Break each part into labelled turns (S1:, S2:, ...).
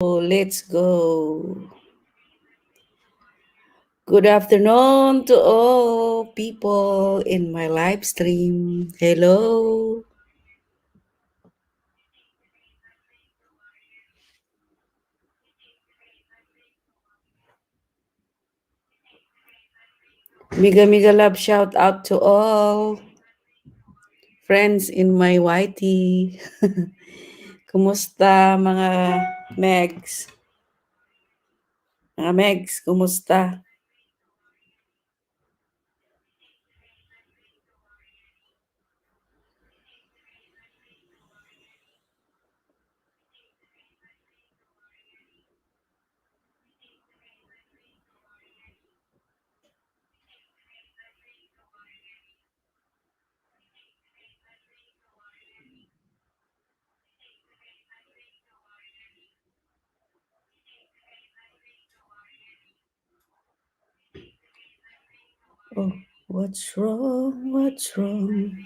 S1: Let's go. Good afternoon to all people in my live stream. Hello. Mega mega love shout out to all friends in my YT. Kumusta mga Megs? Mga Megs, kumusta? Oh, what's wrong? What's wrong?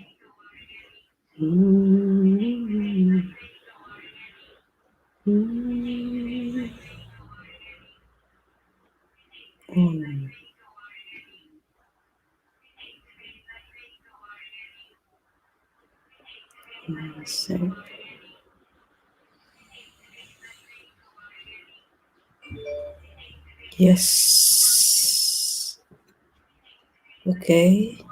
S1: Mm-hmm. Mm-hmm. So, yes. Okay.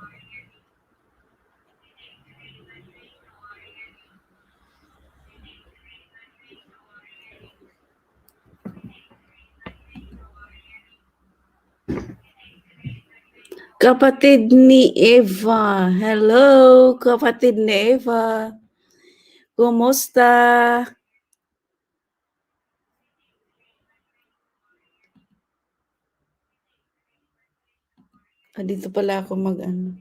S1: Kapatid ni Eva. Hello, kapatid ni Eva. Kumusta? Dito pala ako mag-ano.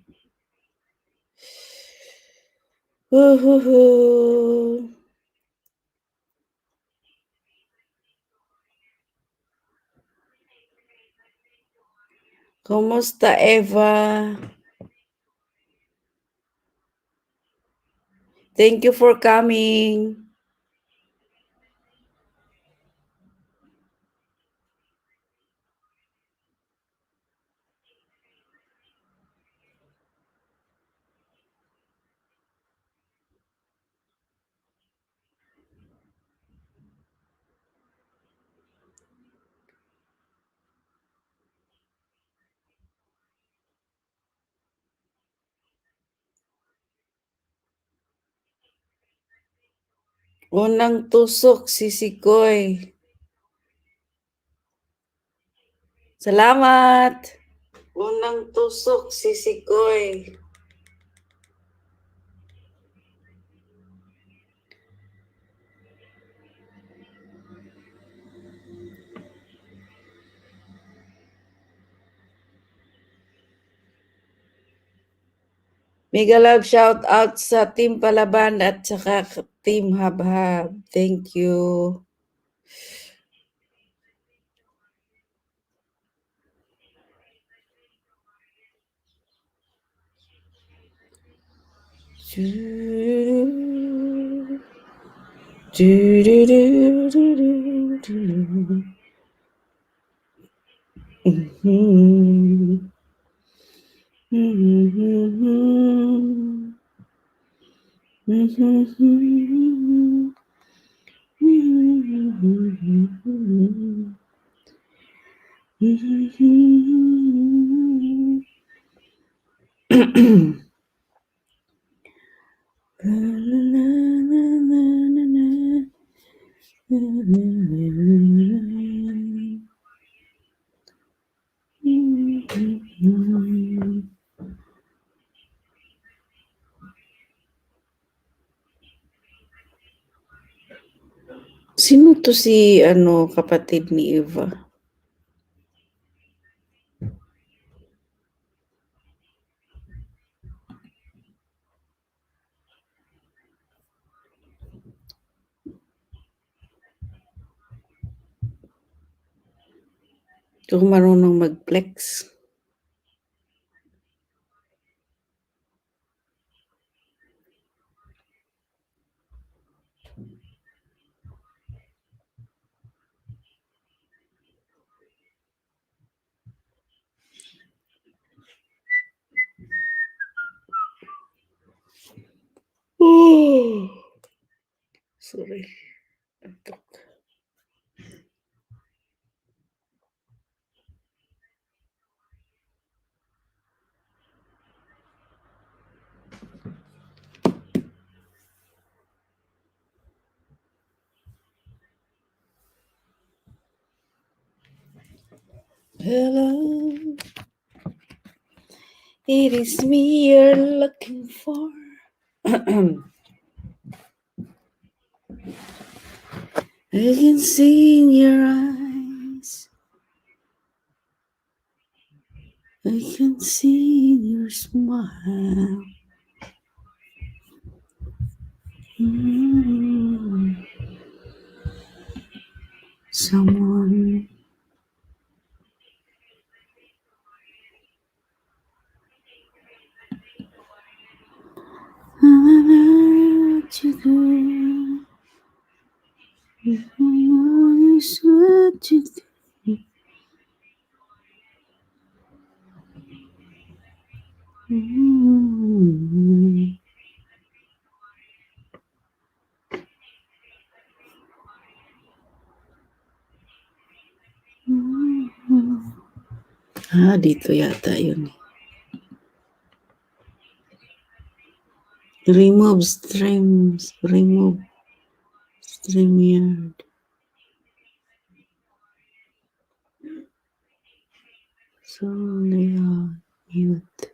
S1: Uhuhu. Kumusta, Eva? Thank you for coming. Unang tusok si Sikoy. Salamat. Unang tusok si Sikoy. Mega love shout out sa Team Palaban at saka Team Habhab. Thank you. Sino to si kapatid ni Eva? Kung marunong mag-flex. Hello, it is me you're looking for. I can see in your eyes. I can see in your smile. Mm. Someone what you do. It's what you do. Mm. Dito yata yun. Remove streams. Remove StreamYard. So they are mute.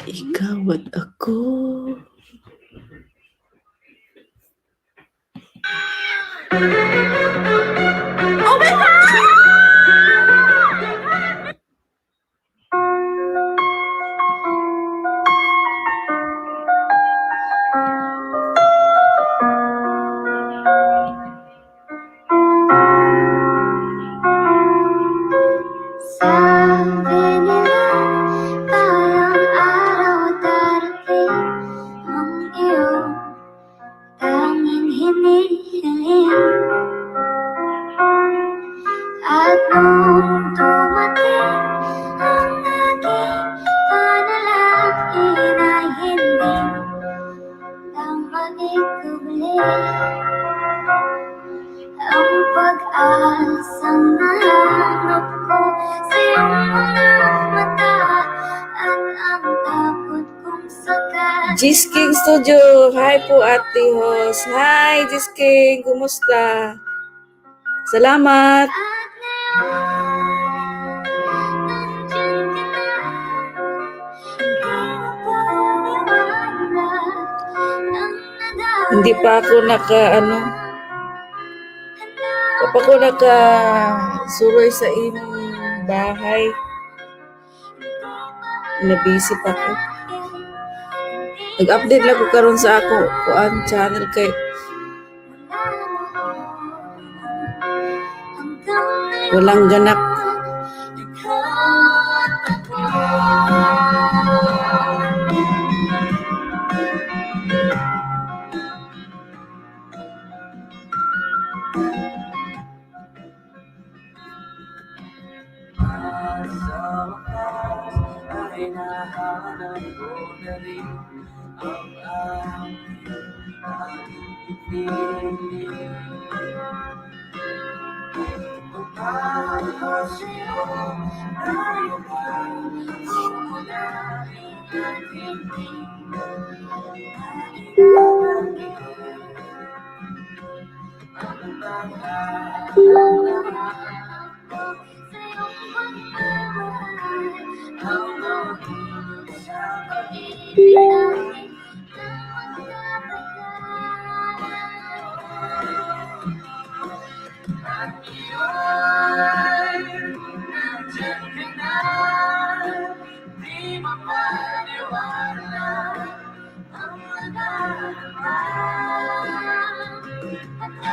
S1: Ikaw at ako.
S2: Sabi nila tayong araw darating ang iyong tanging hinihiling. At nung dumating ang aking panalangin ay hindi lang maikubli ang pag-asang nahanap ko sa iyong mga mata.
S1: Gis King Studio. Hi po Ate Hos. Hi Gis King. Kumusta? Salamat.
S2: At ngayon, nandyan ka na.
S1: Hindi pa ako suroy sa imong bahay. Nabisi pa ko. Nag-update lang ko karon sa ako kuan channel kay walang ganap.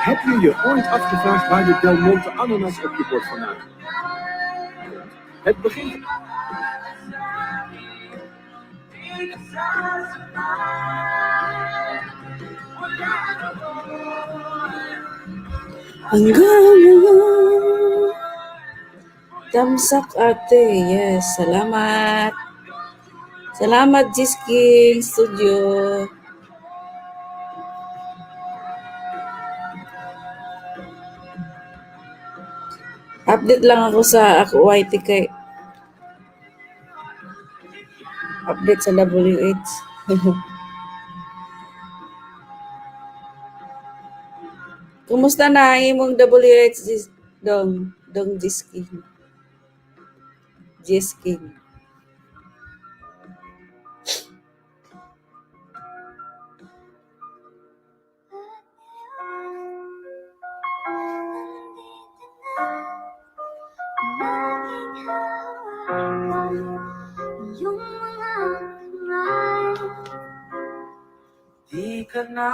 S3: Heb je je ooit afgevraagd waar de Del Monte ananas op je bord vandaan komt? Het begint
S1: Hanggang ngayon. Tamsak ate. Yes, salamat. Salamat Gis King Studio. Update lang ako sa ako YT kay update sa WH. Kumusta na ang imong WH dong Gis King? Gis King.
S2: Yung mga kamay,
S4: Di ka na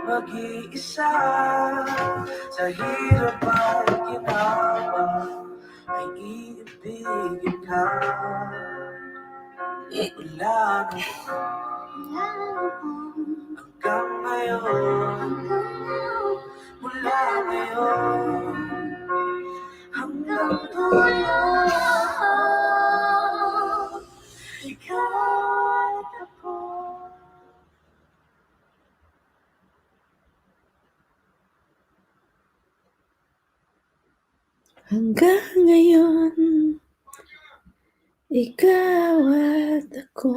S4: mag-iisa sa hirap at ginawa ay iibigin ka mula noon hanggang ngayon, mula ngayon hanggang dulo.
S2: ikaw at ako.
S1: Hanggang ngayon, ikaw at ako.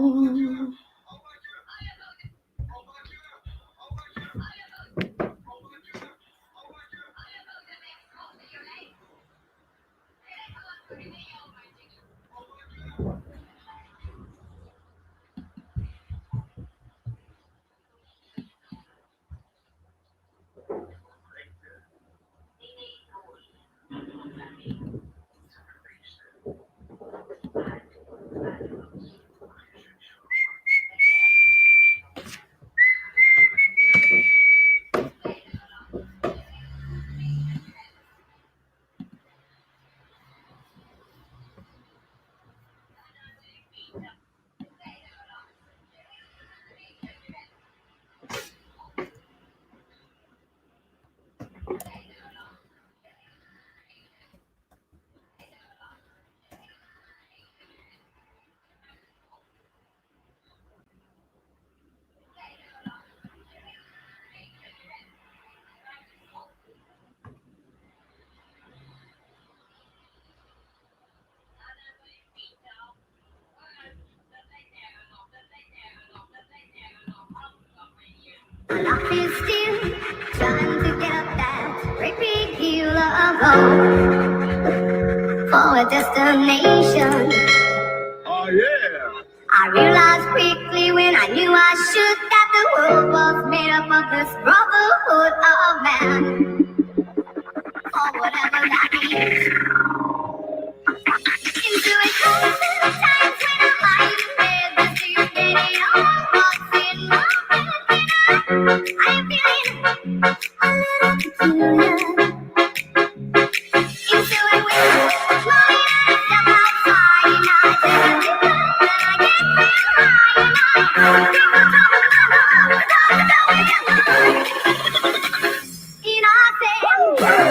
S2: Life is still trying to get up that great big hill of hope for a destination.
S3: Oh yeah!
S2: I realized quickly when I knew I should that the world was made up of this brotherhood of man, or whatever that means. Into a constant times when I'm lying in bed, the stupidity walks in my head, I'm feeling a little peculiar. Into a winter, my eyes step outside and I take a deep breath and I get real high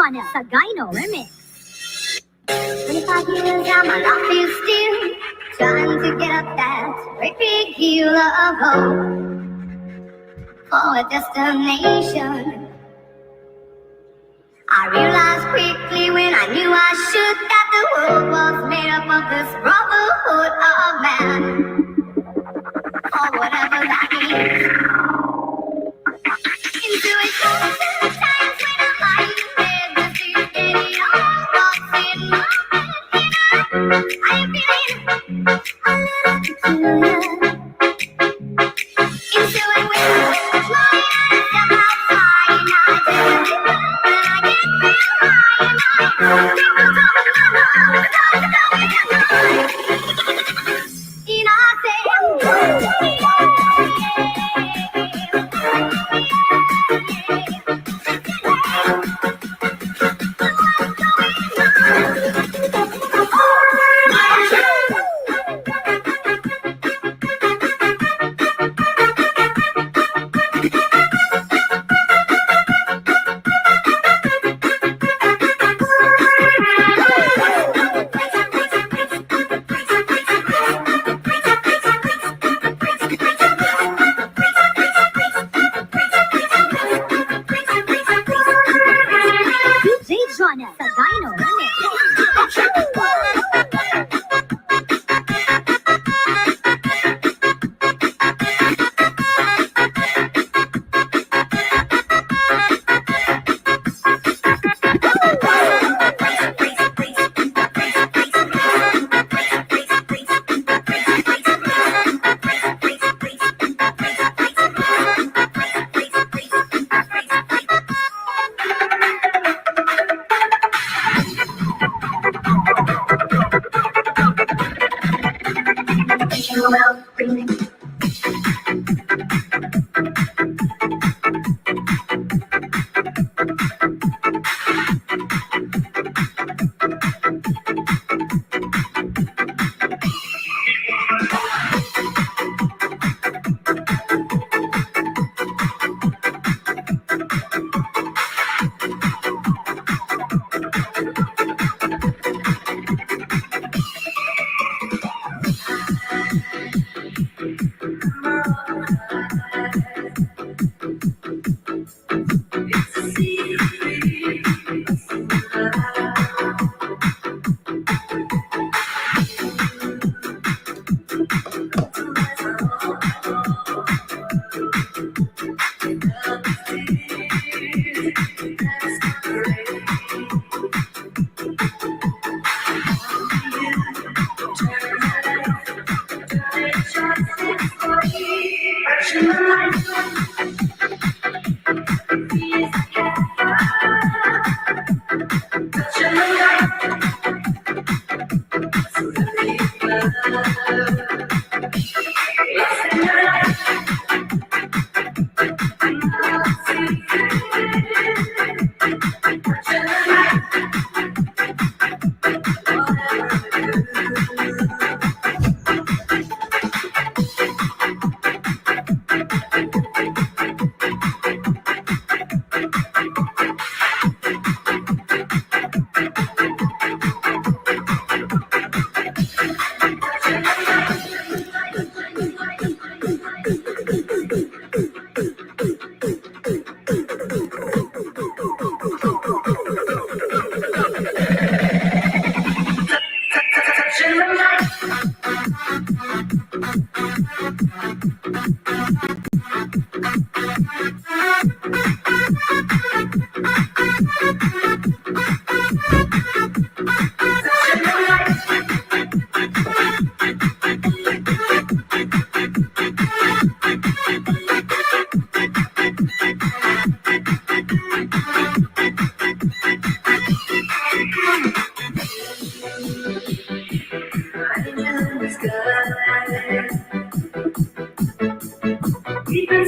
S2: and Sagino remix. 25 years now, my life is still trying to get up that great big hill of hope for a destination. I realized quickly when I knew I should that the world was made up of this brotherhood of man, or whatever that means. Into a constant times when I'm lying in bed, the stupidity walks in my head, I'm feeling a little peculiar. Into a winter, my eyes step outside and I take a deep breath and I get real high and I and I say,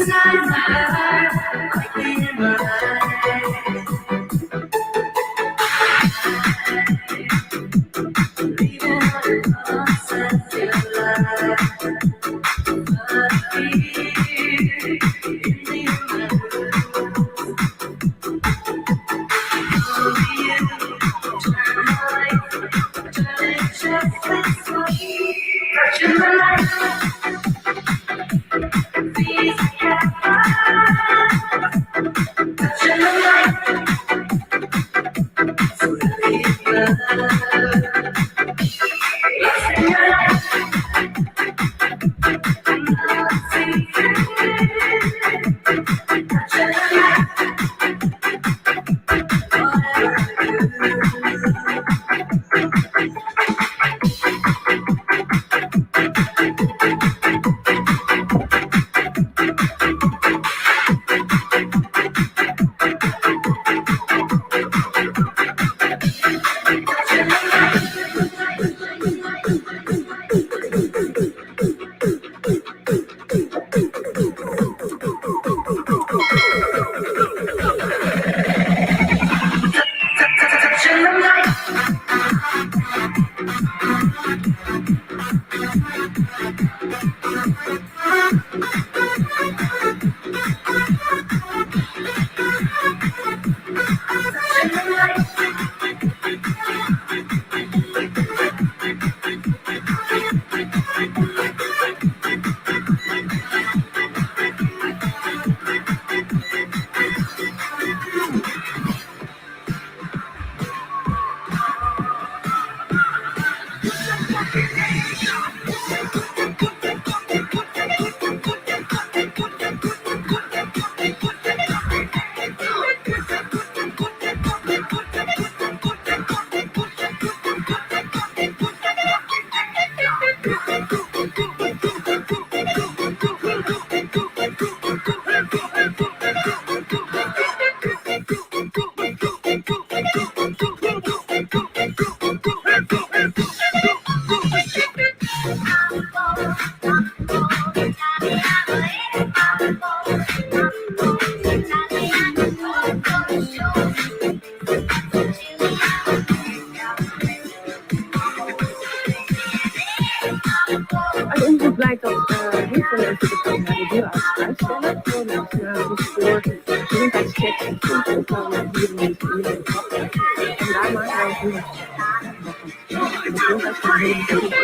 S4: inside my heart, in my leaving all the thoughts I feel like
S5: En ons is blijkt dat heel veel mensen de pijn naar de deur uitstellen. Veel mensen dus voor gezondheidschecks en controle hier mensen in de trap. En daar maken wij ons nu de gezondheidszorg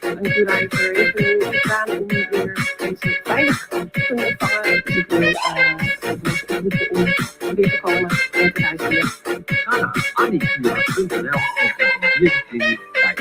S5: en natuurlijk heel veel gedaan om weer mensen veilig te kunnen ontvangen. Dus mensen oproepen om weer te komen en te reizen.
S3: Ga naar anniekura.nl of www.bij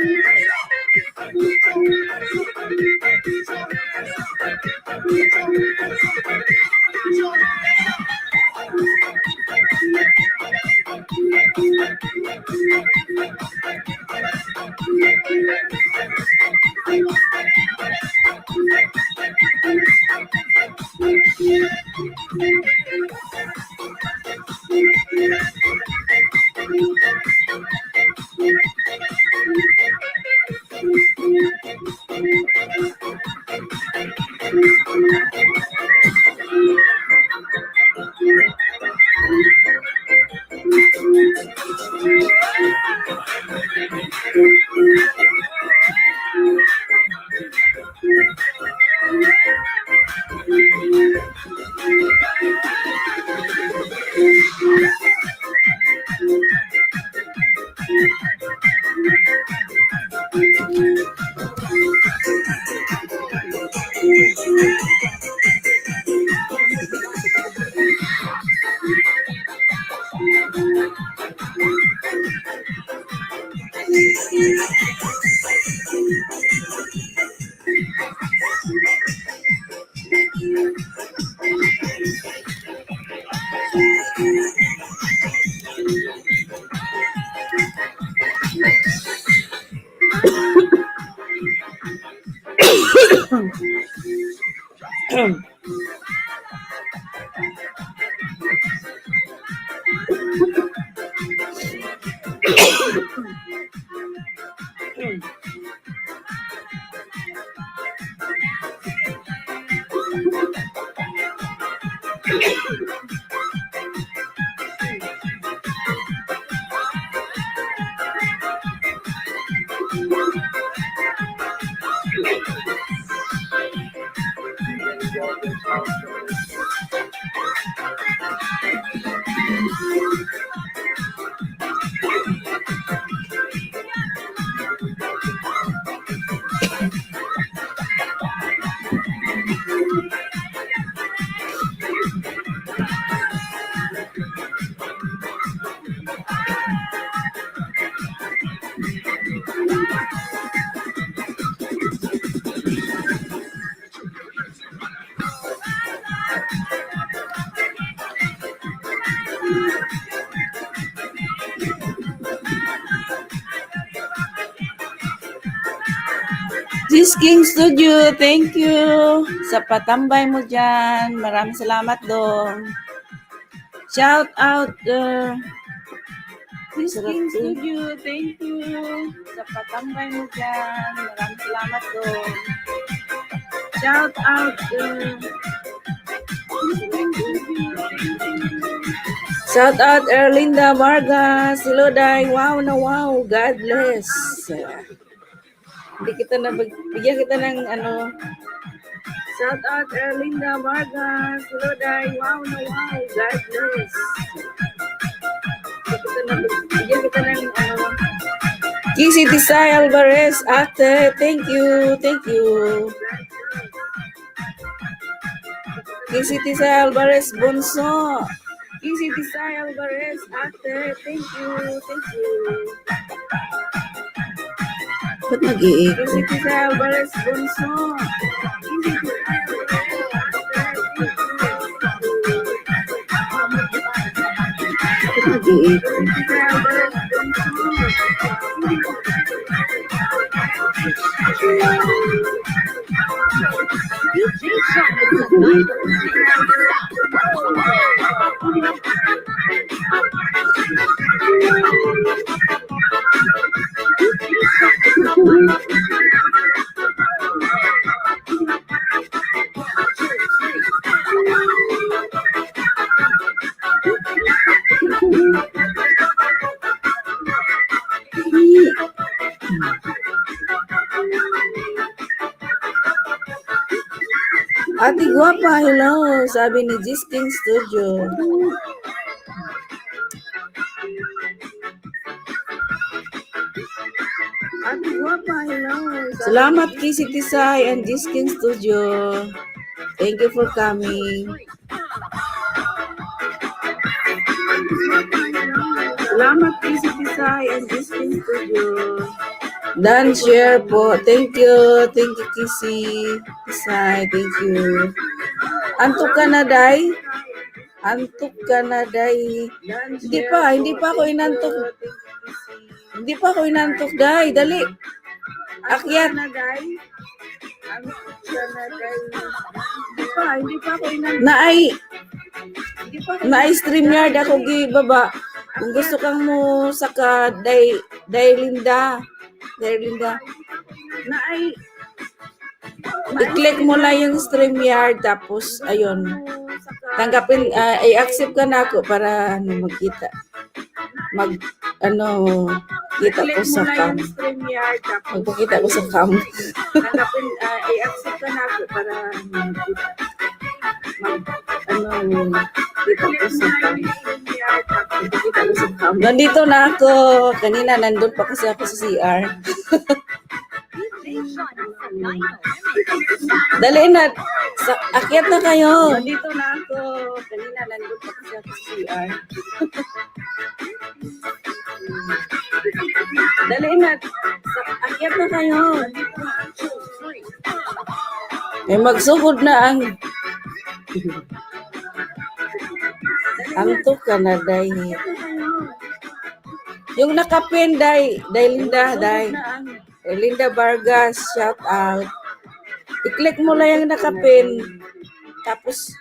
S3: Anniekura.
S1: This King Studio, thank you sa patambay mo dyan. Maraming salamat dong. Shout out This King Studio, thank you sa patambay mo dyan. Maraming salamat dong. Shout out Shout out Erlinda Vargas. Hello, Day. Wow na wow. God bless. Hindi kita na bigyan kita ng ano. Shout out Erlinda Vargas. Hello, Day. Wow na wow. God bless. Hindi kita na bigyan kita ng ano. Kisi Tisay Alvarez. Ate, thank you. Thank you. Kisi Tisay Alvarez Bonso. Kisi Tisay Alvarez. Ate, thank you. Thank you. Ba't nag-iik? Kisi Tisay Alvarez Bonso. Kisi Tisay Alvarez. Ba't nag-iik? Kisi Tisay Alvarez Ate Guapa, hello, sabi ni Gis King Studio. Ate Guapa, hello. Salamat Kisi Tisay and Gis King Studio. Thank you for coming. Salamat Kisi Tisay and Gis King Studio. Dan share po. Thank you. Thank you, Kisi. Tisay. Thank you. Antok ka na, Day? Antok ka na, Day. Hindi pa ako inantok. Hindi pa ako inantok, Day. Dali. Akyat na, Day. Antok ka na, Day. Hindi pa ako inantok. Naay StreamYard ako gibaba. Kung gusto kang mo saka Day Linda. There, Linda. Na ay i-click mo lang yung StreamYard tapos ayun. Tanggapin i-accept ka na ako para magkita. Kita ko sa cam. Magpakita ko sa cam. Tanggapin i-accept ka na ako para magkita. Kita ko sa cam. Magpakita ko sa cam. Nandito na ako. Kanina nandun pa kasi ako sa CR. Dali na. Akyat na kayo. Nandito na ako. Kanina nandun pa kasi ako sa CR. Dali na. Akyat na kayo. Magsugod na ang to ka na, day. Yung nakapin, day Linda, Linda Vargas, shout out. I-click mo lang yung nakapin. Tapos,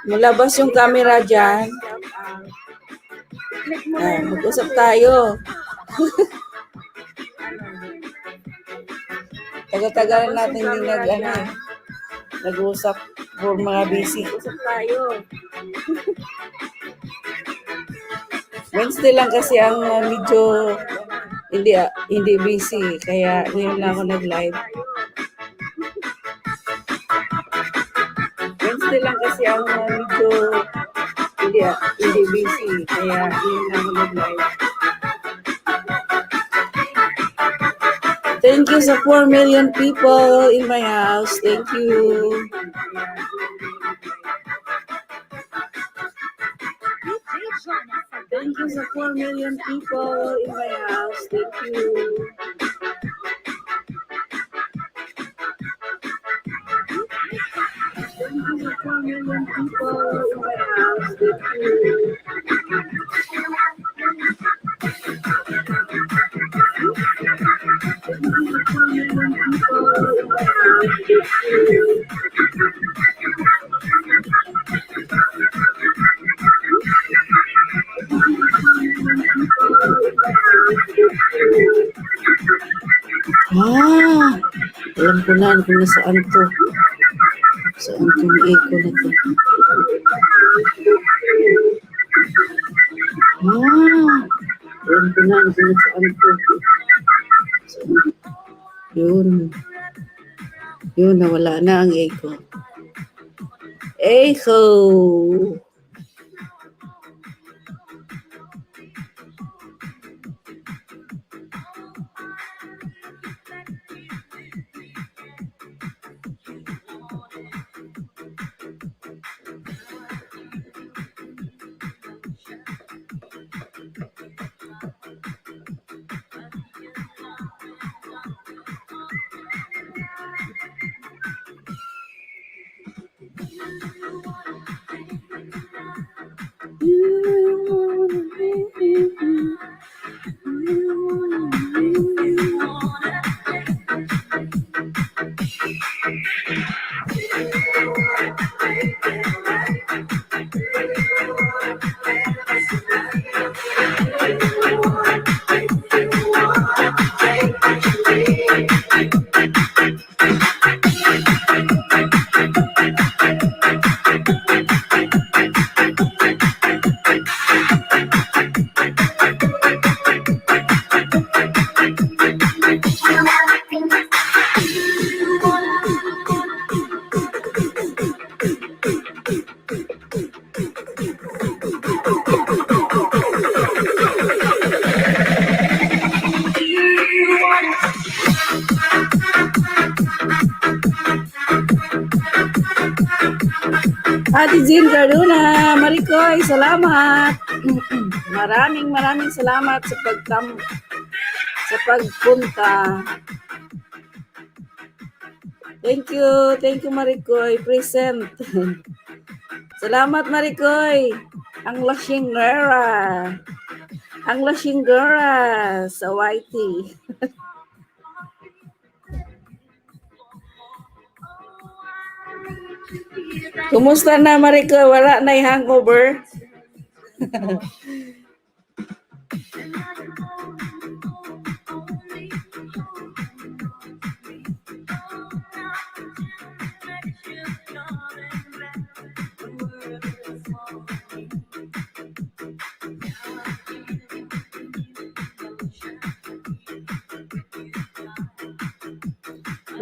S1: malabas yung camera dyan. Mag-usap tayo. Tagal-tagal natin din nag-usap for mga busy. Usap tayo. Wednesday lang kasi ang medyo hindi busy, kaya ngayon lang ako nag-live. Wednesday lang kasi ang medyo hindi busy, kaya ngayon lang ako nag-live. Thank you sa 4 million people in my house. Thank you. Thank you sa 4 million people in my house. Thank you. Thank you sa 4 million people in my house. Thank you. Alam ko na kung nasaan to. Saan itong echo na to. Alam ko na kung nasaan to. Yun, nawala na ang echo. Echo! Ate Jean Cardona, Maricoy, salamat. Maraming salamat sa pagpunta. Thank you Maricoy, present. Salamat Maricoy. Ang lasinggera sa YT. Kumusta na Maricoy? Wala na yung hangover?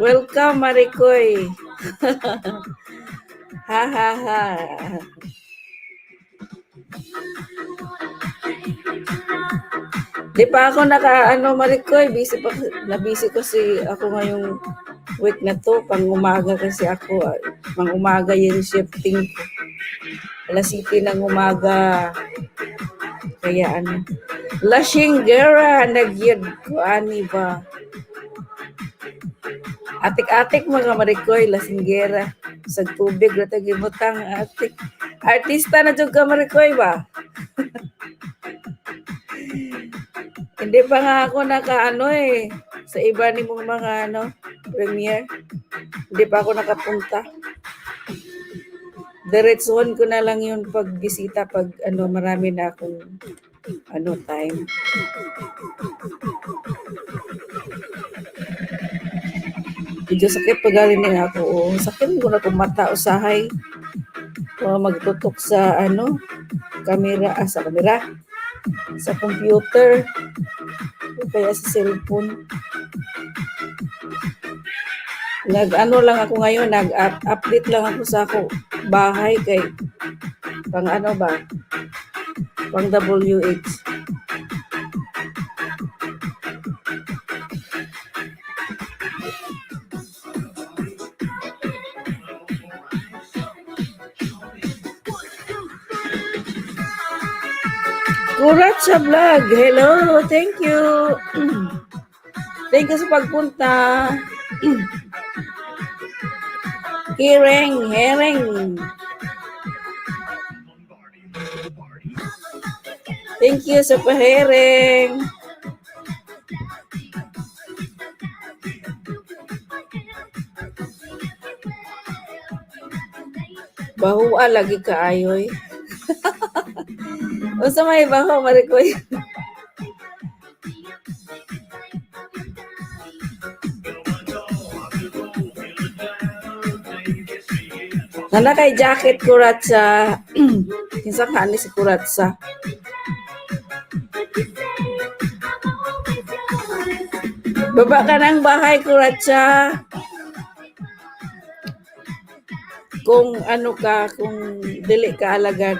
S1: Welcome, Maricoy. Ha ha ha. Di pa ako Maricoy, busy kasi ako ngayong week na to, pang umaga kasi ako, pang umaga yung shifting ko. Alas 7 ng umaga, kaya Lasinggera, nagyod ko, ani ba? Atik-atik mga Maricoy, Lasinggera, sa tubig, rata gibutang atik. Artista na dyan ka Maricoy ba? Hindi pa nga ako sa iba ni mong mga premiere. Hindi pa ako nakapunta. Diretsohon ko na lang yun pag bisita, pag marami na akong time. Medyo sakit pag galing ako. Sakit ko na kung mata usahay. Magtutok sa kamera, sa computer, kaya sa cellphone. Lang ako ngayon, nag-update lang ako sa bahay kay pang pang WH. Kurat sa vlog. Hello, thank you. Thank you sa pagpunta. Hereng. Thank you sa pahereng. Bahua lagi kaayoy. Unsa may baho Maricoy? Nana kay jacket kuratsa. Kinsa kani si kuratsa? Baba ka ng bahay kuratsa. Kung kung dili ka alagad.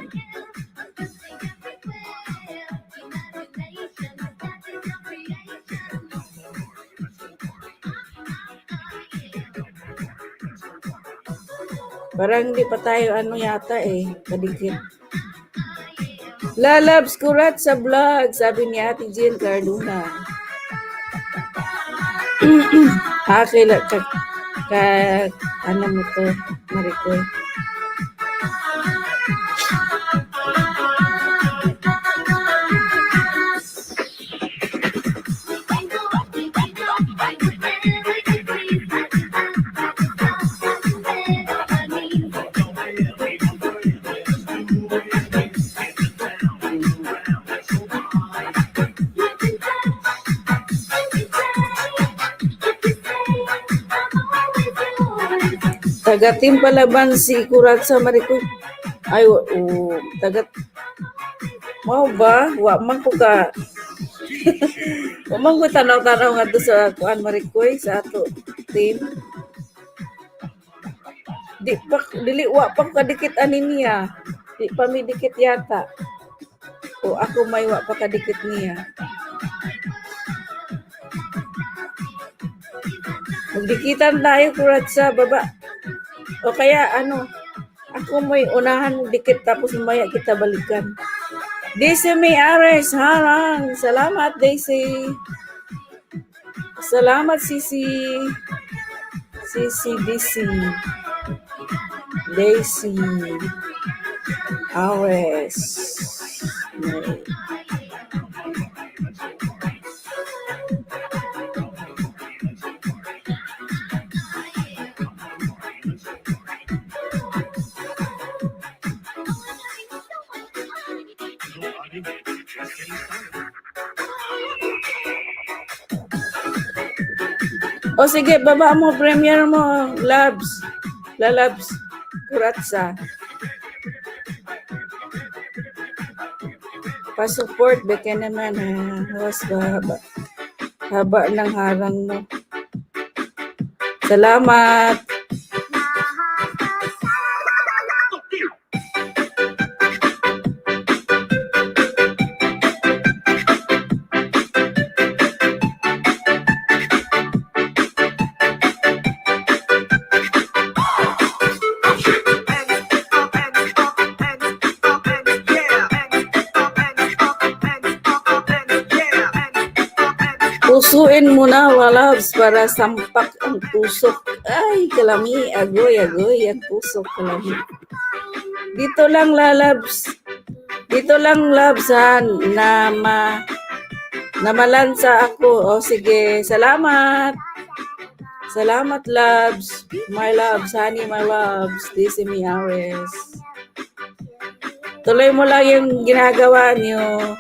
S1: Parang hindi pa tayo yata kadikit. Lalabs kurat sa vlog, sabi ni Ate Jill Carduna. Mo to, Maricoy. Taga-team palaban si Kurat sa Maricoy. Ay, mau ba? Wa man ko ka. Wa man ko tanaw-tanaw nga doon sa Maricoy, sa ato team. Dili wa pa kadikit niya. Di pa mi dikit yata. O ako may wa pa kadikit niya. Magdikitan tayo Kurat sa baba. O kaya ako may unahan dikit tapos mamaya kita balikan. Daisy May Ares, harang. Salamat Daisy. Salamat Sisi. Daisy Ares. O sige, baba mo, premiere mo, Labs. Lalabs. Kuratsa. Pa-support, beka naman ha. Hawas ba haba ng harang mo. Salamat. Pusuin mo na, walabs, para sampak ang pusok. Ay, kalami, agoy, ang pusok, kalami. Dito lang, lalabs. Dito lang, labs, ha, namalansa ako. O, sige, salamat. Salamat, loves. My loves, honey, my loves. Dizzy Ares. Tuloy mo lang yung ginagawa niyo.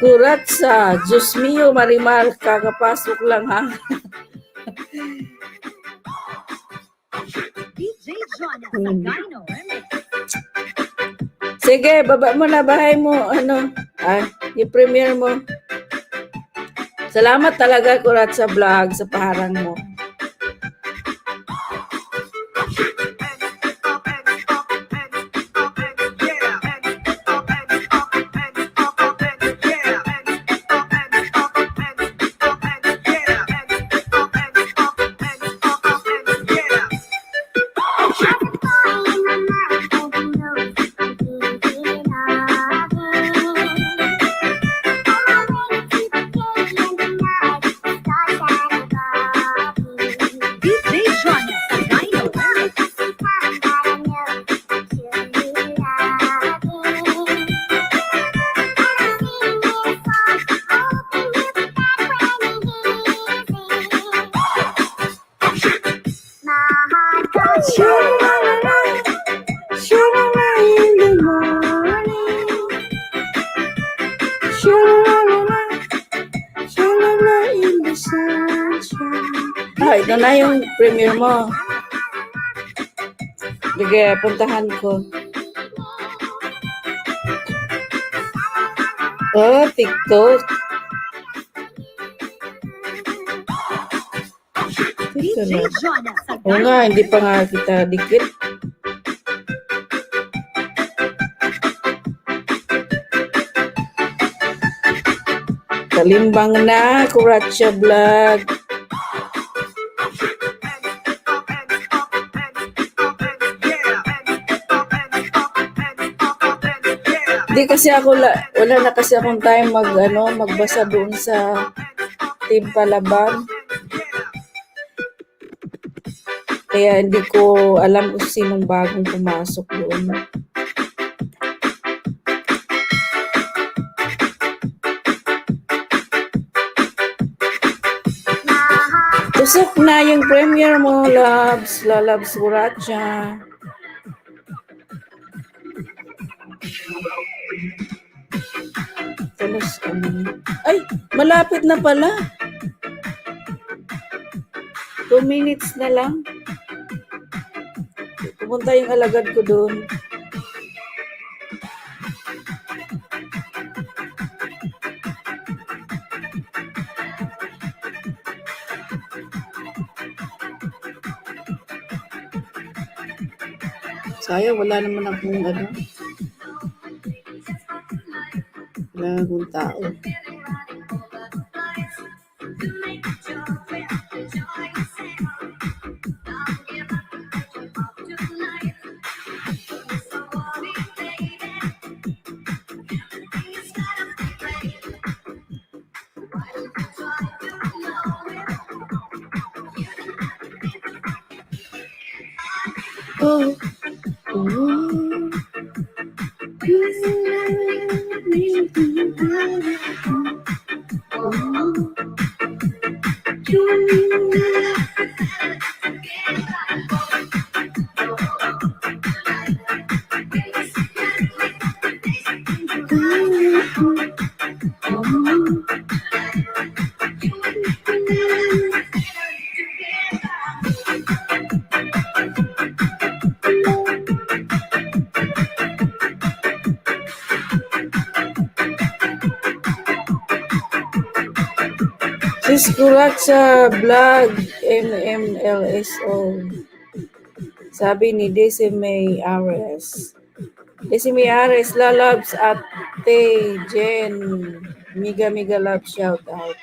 S1: Kuratsa, Diyos mio, Marimar, kakapasok lang ha.
S6: DJ Jonas Sagano,
S1: Sige, baba mo na, bahay mo, i-premiere mo. Salamat talaga, Kuratsa Vlog, sa paharang mo.
S6: DJ Jonas Sagano,
S1: Ito na yung premiere mo. Sige, puntahan ko. Oh, TikTok.
S6: DJ Jonas
S1: Oo
S6: Sagano,
S1: nga, hindi pa nga kita dikit. Kalimbang na, Kuratsa Vlog. Di kasi ako, wala na kasi akong time magbasa doon sa Team Palaban. Kaya hindi ko alam kung sinong bagong pumasok doon. Tusok na yung premiere mo, loves. Lalabs Kuratsa. Talos, ay, malapit na pala. 2 minutes na lang. Pumunta yung alagad ko doon. Sayang, wala naman akong wala akong tao. Oh. Sis Kurat sa vlog MMLSO. Sabi ni Desi May Ares. Desi May Ares, lalabs ate Jen. Miga love shout out.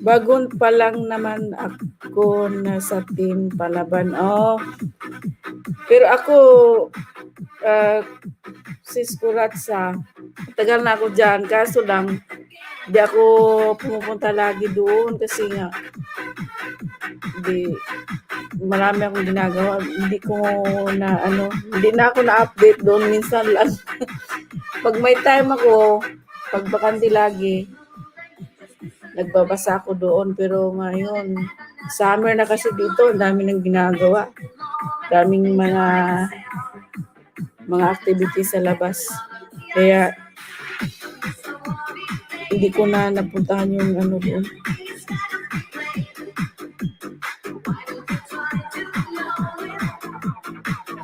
S1: Bagon pa lang naman ako na sa team palaban. Oh. Pero ako, sis Kuratsa, tagal na ako dyan. Kaso lang, di ako pumupunta lagi doon kasi nga, marami akong ginagawa. Hindi na ako na-update doon. Minsan lang. Pag may time ako, pag bakante lagi, nagbabasa ako doon. Pero ngayon, summer na kasi dito, ang dami nang ginagawa. Daming mga activities sa labas. Kaya, hindi ko na napuntahan yung doon.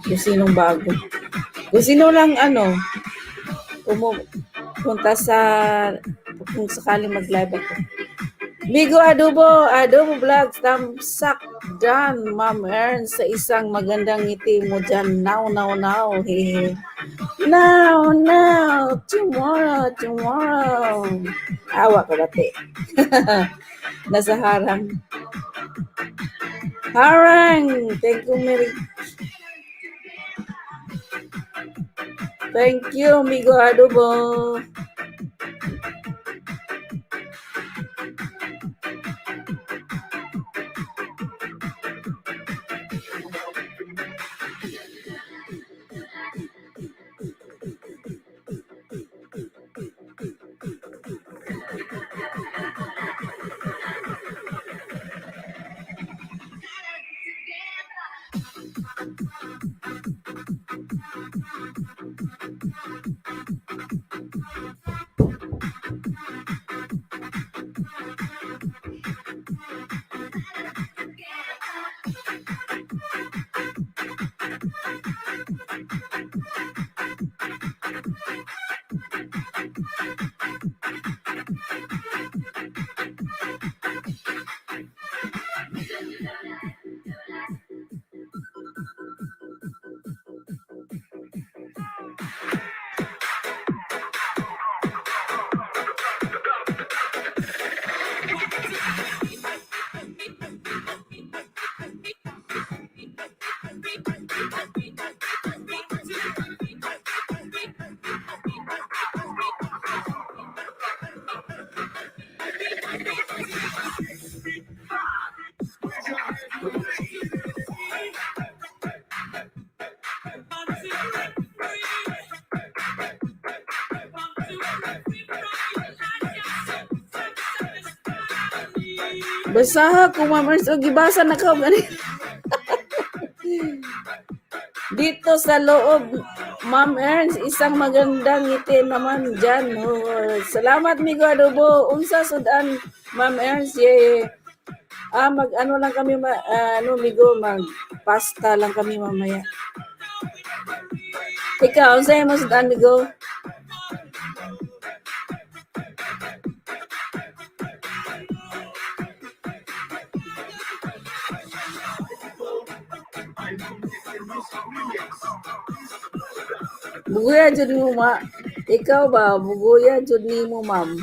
S1: Kung sinong bago. Kung sino lang pumunta kung sakaling mag-live ako. Bigo Adobo Vlogs, tamsak dyan, Ma'am Ern, sa isang magandang ngiti mo dyan. Now. Hehe. Now. Tomorrow. Awa ka dati. Nasa harang. Thank you, Mary. Thank you, Migo Adobo. Basaha ko, Ma'am Ernst. O, gibasa na ka. Dito sa loob, Ma'am Ernst, isang magandang ngiti naman dyan. Oh, salamat, Migo Adobo. Unsa sudan, Ma'am Ernst. Lang kami, Migo, mag-pasta lang kami mamaya. Ikaw, unsa mo sudan, Migo? Buguya jud mo ikaw ba buguya jud nimo, ma'am?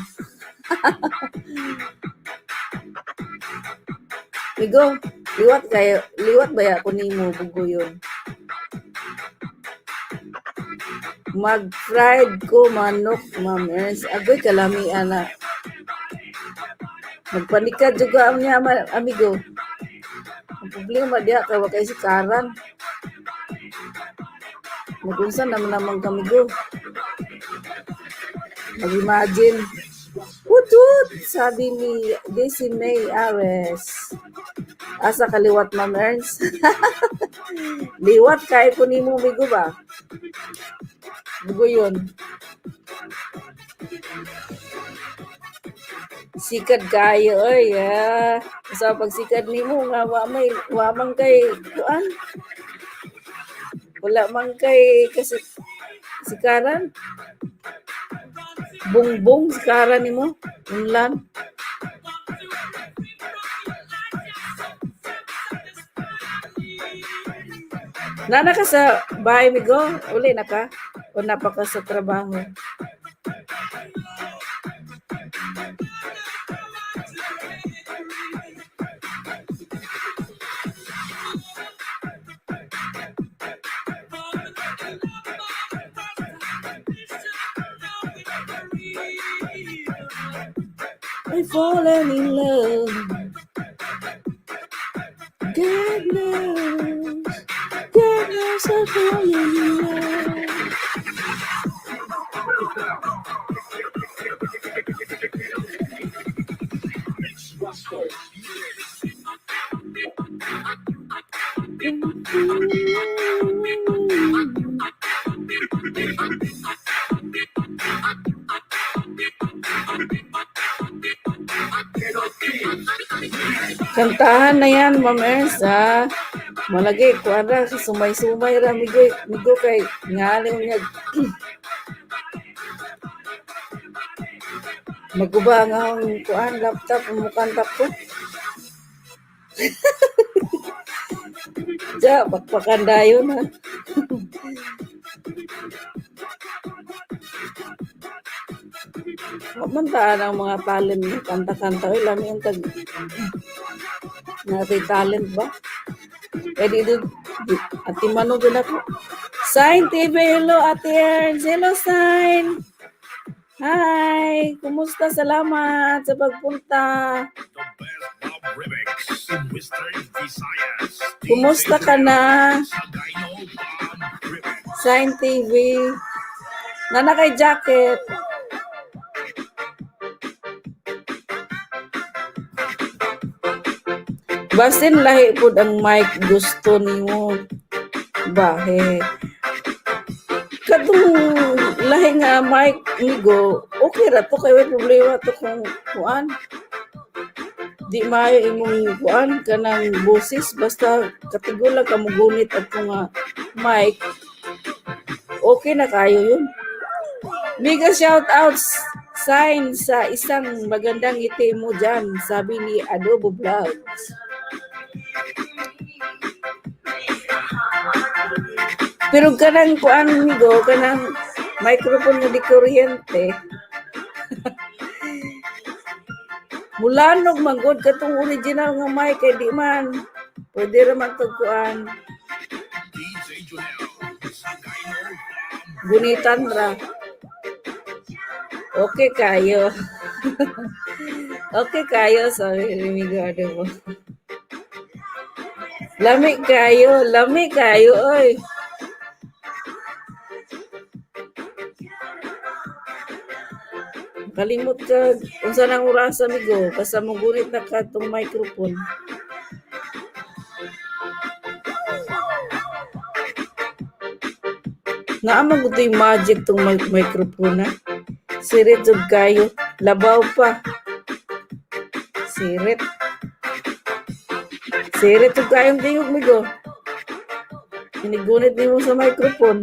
S1: Migo, liwat ba ya ko nimo buguyon? Mag-fried ko manok, Ma'am Ernst. Agoy kalami ana. Magpanikad juga niya, amigo. Ang problema diha kay wa kay sikaran. Magunsa naman kami go. Mag-imagine. Utut! Sabi ni Desi May Ares. Asa kaliwat, Ma'am Ernst? Liwat kay ko nimo, migo ba? Bugo yun. Sikad kayo, oy. Sa pagsikad nimo nga wa man kay kuan. Wala man kay kasi sikaran. Bungbong sikaran nimo. Unlan. Nana ka sa bahay, Migo? Uli na ka? O napaka sa trabaho? I've fallen in love. God knows. God knows I've fallen in love. Kantahan na yan, Ma'am Ersa. Malagi, kuara, sumay-sumay ra, migo kay ngaliw niya. Maguba nga ang kuan, laptop, mukantap ko. Diya, bakpakandayon ha. Mamantaan ang mga talent ng kanta-kanta. Uy, lami ang tag... Natay talent ba? Pwede doon. Ati Mano doon ako. Sign TV, hello Ate Ernst. Hello Sign. Hi. Kumusta? Salamat sa pagpunta. Kumusta ka na? Sign TV. Nana kay jacket. Basin lahi pud ang mic gusto nimo. Bahe. Kadung lahi nga mic migo, okay ra to kay way problema to kung kuan. Di maayo imong kuan kanang boses basta katigulang ka mugunit at nga mic. Okay na kayo yun. Mega shout outs sign sa isang magandang ngiti mo dyan, sabi ni Adobo Vlogs. Pero kanang kuan migo, kanang microphone nga di kuryente. Mulanog manggod katong original nga mic kay di man. Pwede ra man tog kuan. Gunitan ra. Okay kayo. Okay kayo, sabi ni Migo Adobo. Lami kayo, oy. Kalimot ka, unsa nang orasa Migo, basta mo gunit na ka itong microphone. Naamang ito yung magic itong microphone ha. Sirit jud kayo, labaw pa. Sirit jud kayong tingog Migo. Inigunit nimo sa microphone.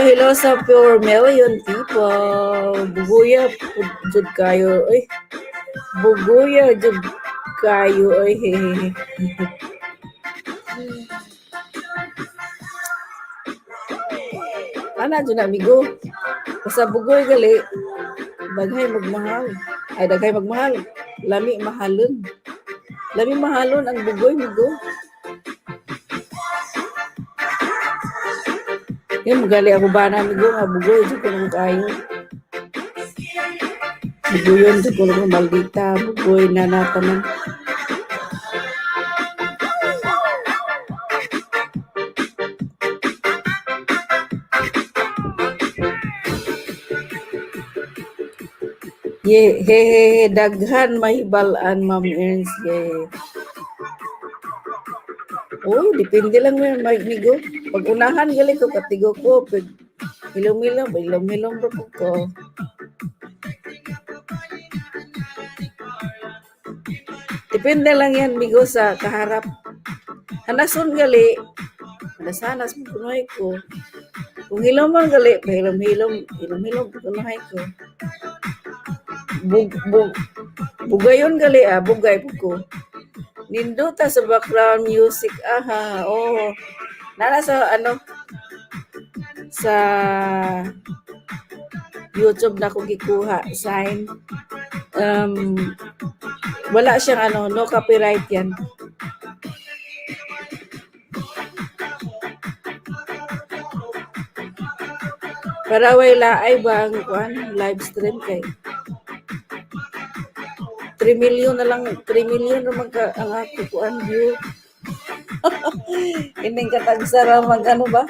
S1: Hello sa pure million people. Buguya jud kayo. Oy. Buguya jud kayo. Oy. Ana jud na Migo. Basta bugoy gali. Daghay magmahal. Ay daghay magmahal. Lami mahalon. Lami mahalon ang bugoy Migo. Yan, magali ako ba na Migo nga bugoy, di ko lang kayo. Bugoyon, di ko lang maldita, bugoy na nataman. He, daghan mahibalan, Ma'am Ernst, ye. Oh, depende lang mo migo. Pag unahan gali ko katigo ko, pag ilom-ilom ba po ko. Depende lang yan migo sa kaharap. Hanason gali, nasanas mo kunoy ko. Kung hilom gali, hilom kunoy ko. Bugayon gali bugay po ko. Ninduta sa background music, aha, oh. Nara sa sa YouTube na ko gikuha, sign. Wala siyang no copyright yan. Para wala ay ba ang live stream kay 3 million na lang, 3 million naman ang ako kuan view. Ining katagsara mag ba?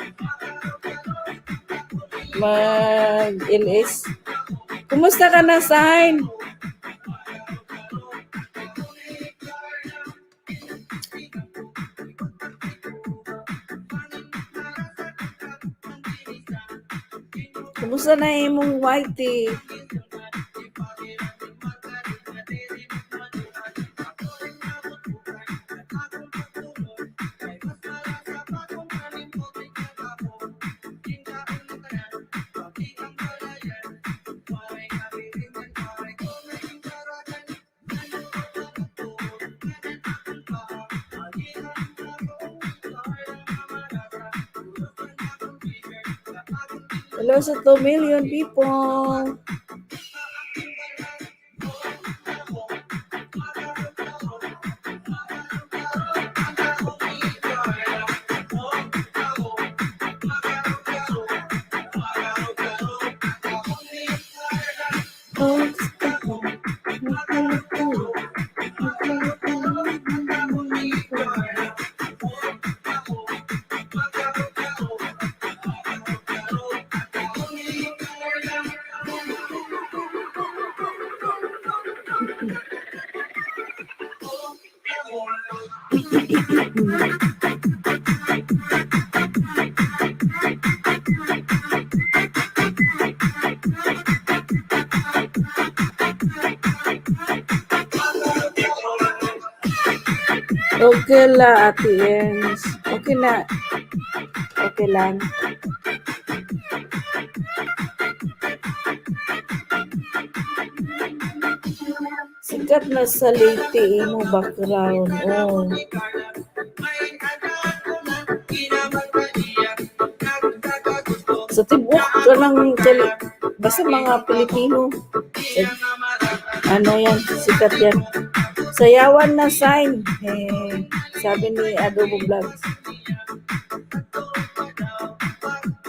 S1: Mag LS. Kumusta ka na, Sign? Kumusta na imong whitey? Hello sa 2 million people. Okay la, Ate Ens. Okay na. Okay lang. Sikat na sa Leyte imo background. Oh. Sa tibok ka ng basta mga Pilipino. Yan, sikat yan. Sayawan na, Sign. Sabi ni Adobo Vlogs.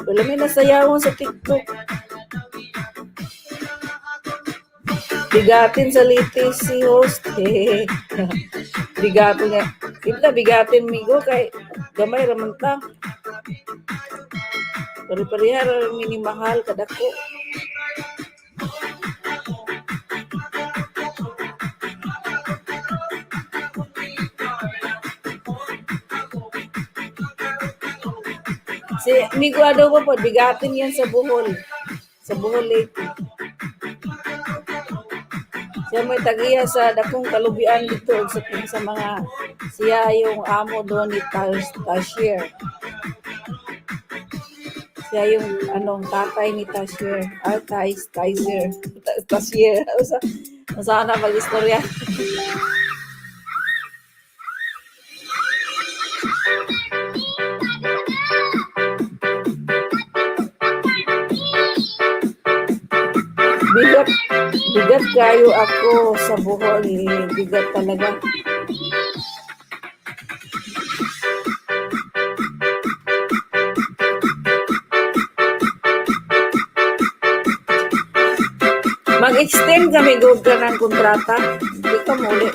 S1: Wala may nasayawan sa TikTok. Bigatin sa Leyte si host. Bigatin nga. Kita bigatin migo kay gamay raman ta. Pari-parihar minimahal kadako. Si Migo Adobo po, bigatin yan sa Bohol. Sa Bohol Leyte. Siya may tagiya sa dakong kalubian dito sa mga siya yung amo doon ni Tashier. Siya yung tatay ni Tashier. Tashier. Sana mag-istorya. Bigat kayo ako sa Bohol. Bigat talaga. Mag-extend kami gawag ka ng kontrata. Hindi ka muli.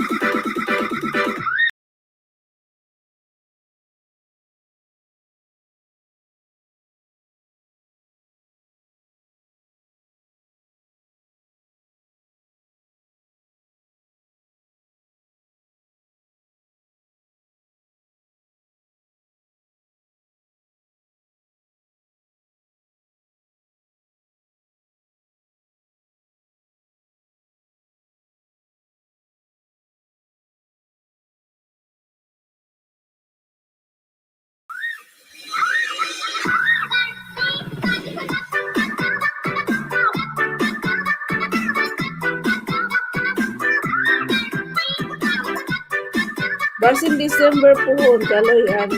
S1: Basin December po, kaloy ang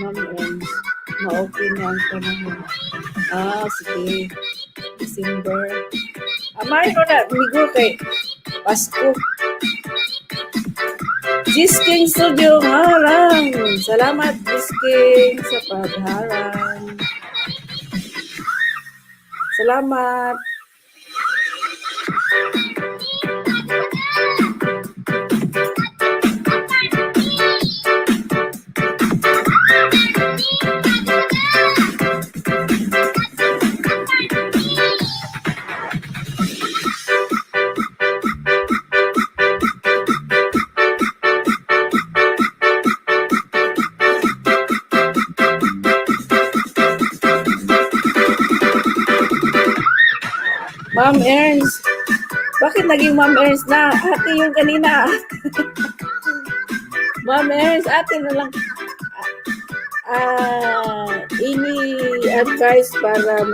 S1: Ma'am Ernst. Ma-okay na ang panahon. Sige. December. Amay ko na, migo kay Pasko. Gisking Studio, harang. Salamat, Gisking, sa pagharang. Salamat. Ma'am Ernst. Bakit naging Ma'am Ernst na? Ate yung kanina. Ma'am Ernst, ate na lang. Ini-advise para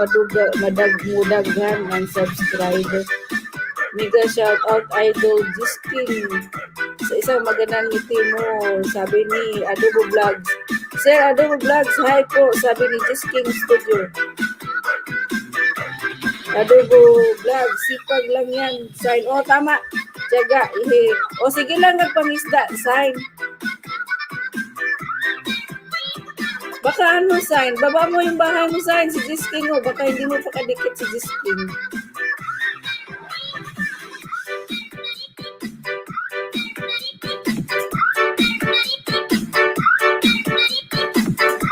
S1: madagmudagan ang subscriber. Mega shout out Idol Gisking. Sa isang magandang ngiti mo, sabi ni Adobo Vlogs. Sir Adobo Vlogs, hi po, sabi ni Gisking Studio. Adobo Vlog, sipag lang yan. Sign. Tama. Tiyaga. Sige lang, nagpangisda. Sign. Baka sign? Baba mo yung bahay mo, sign. Si Gisking, baka hindi mo pakadikit si Gisking.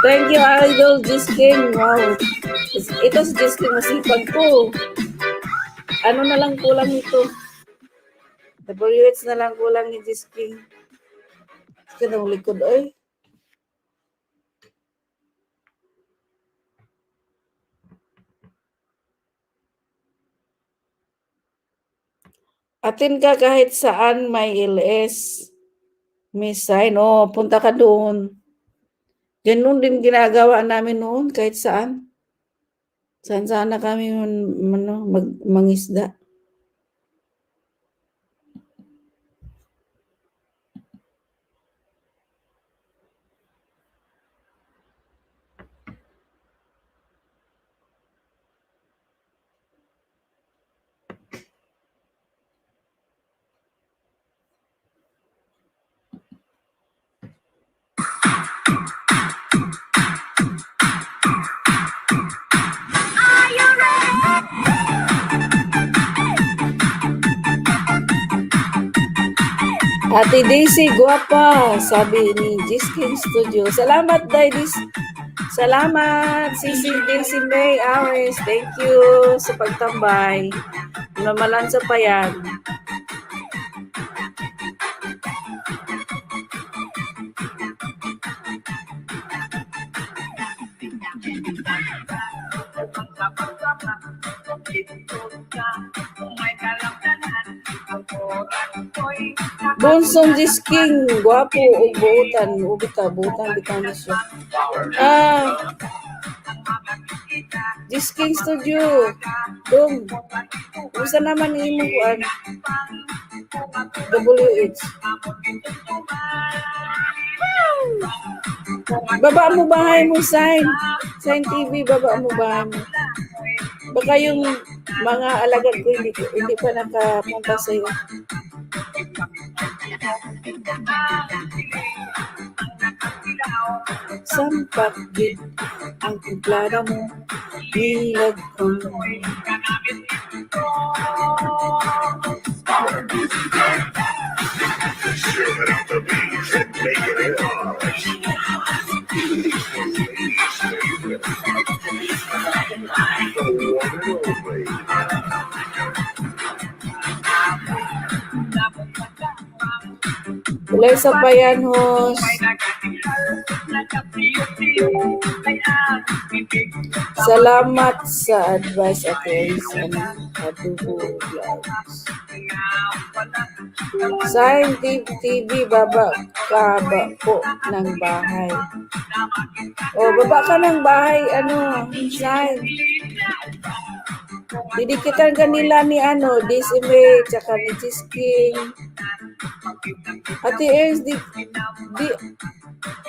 S1: Thank you, Idol Gisking. Wow. Ito si Gisking, masipag ko. Ano na lang kulang ito? WH na lang kulang ni Gisking. Kanang likod, oy. Atin ka kahit saan may LS. May sign. Punta ka doon. Ganun din ginagawa namin noon kahit saan. Saan sana kami mangisda. Ate Daisy, guwapa, sabi ni Gisking Studio. Salamat, Daisy. Salamat, Sisi Daisy May Awes. Thank you sa pagtambay. Namalansa pa yan. Bonsong Gisking, guwapo, buutan, buutan, bitang siya. Gisking Studio, dong, gusto naman imo kuan, WH. Baba mo bahay mo, Sign TV, baba mo bahay mo. Baka yung mga alagad ko hindi pa nakapunta sa iyo. Sampak gid ang timplada mo, bilag ko. Ulay sa bayan, host. Salamat sa advice at Adobo Vlogs. Sign TV, baba ka ba po ng bahay? Baba ka ng bahay, Sign. Didikitan kanila ni DSMA, tsaka ni Chisking. Ate Ernst, di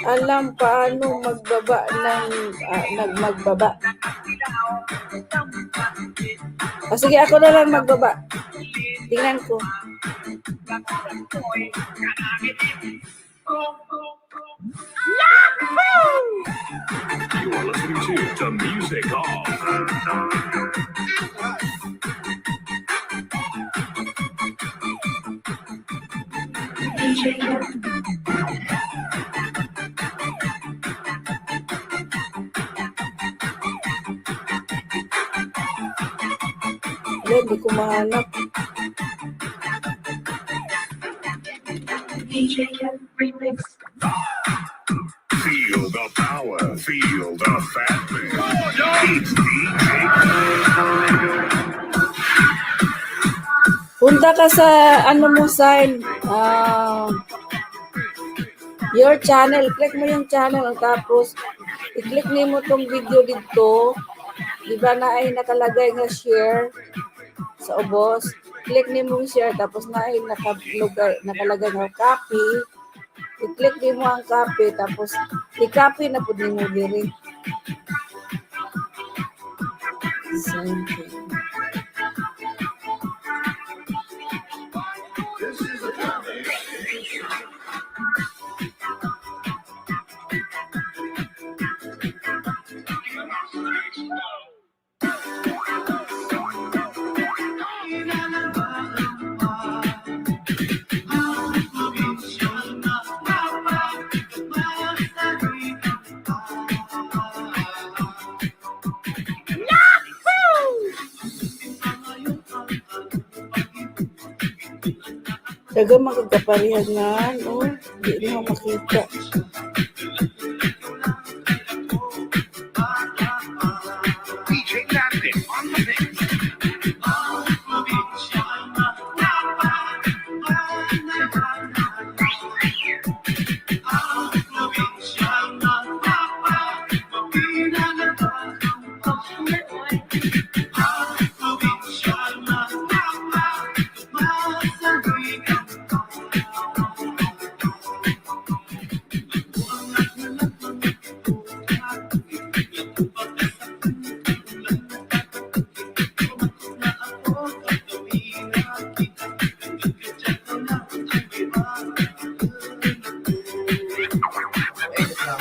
S1: alam paano magbaba magbaba. Sige, ako na lang magbaba. Tingnan ko.
S3: You are listening to Music Off.
S1: Hindi ko mahanap.
S3: Feel the power, feel the fatness. It's DJ.
S1: Punta ka sa mo sign, your channel. Click mo yung channel, tapos i-click mo tong video dito. Diba na ay nakalagay nga share sa ubos. Click mo share, tapos na ay nakalagay nga copy. I-click mo ang copy, tapos i-copy na po din mo diri. Same thing. Daga magkakaparihan nga, no? Hindi na makita.
S3: DJ Captain on the mix.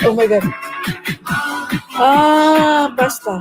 S1: Oh my God. Basta.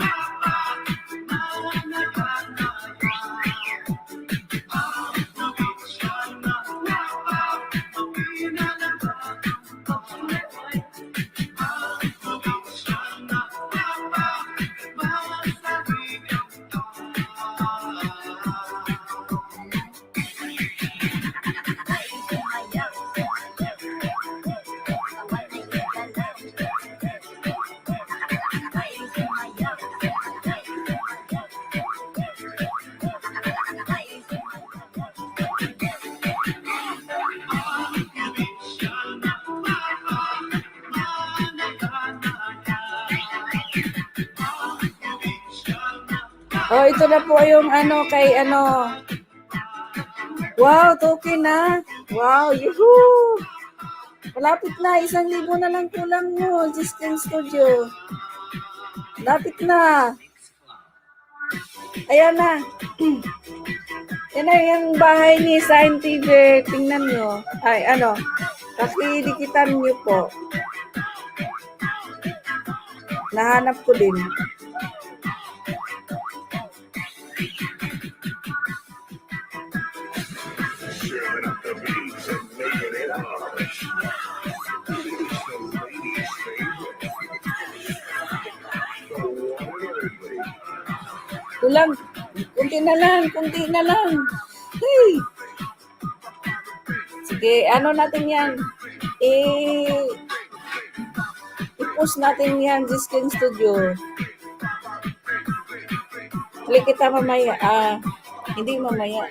S1: Oh, ito na po yung kay Wow, token na. Wow, yuhuu. Malapit na, 1,000 na lang kulang mo, Giskin Studio. Malapit na. Ayan na. Yan na yung bahay ni Sign TV. Tingnan nyo. Ay, pakidikitan nyo po. Nahanap ko din.
S3: Serving up the beats and making it harsh. It's the ladies' favorite. The one and only.
S1: Kulang. Kunti na lang. Hey! Sige, natin yan? I-post natin yan, Giskin Studio. Click kita mamaya. Hindi mamaya.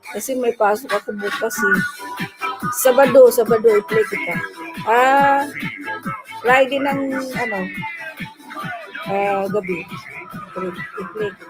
S1: Kasi may pasok ako bukas Sabado i-play kita. Friday ng gabi. I-click.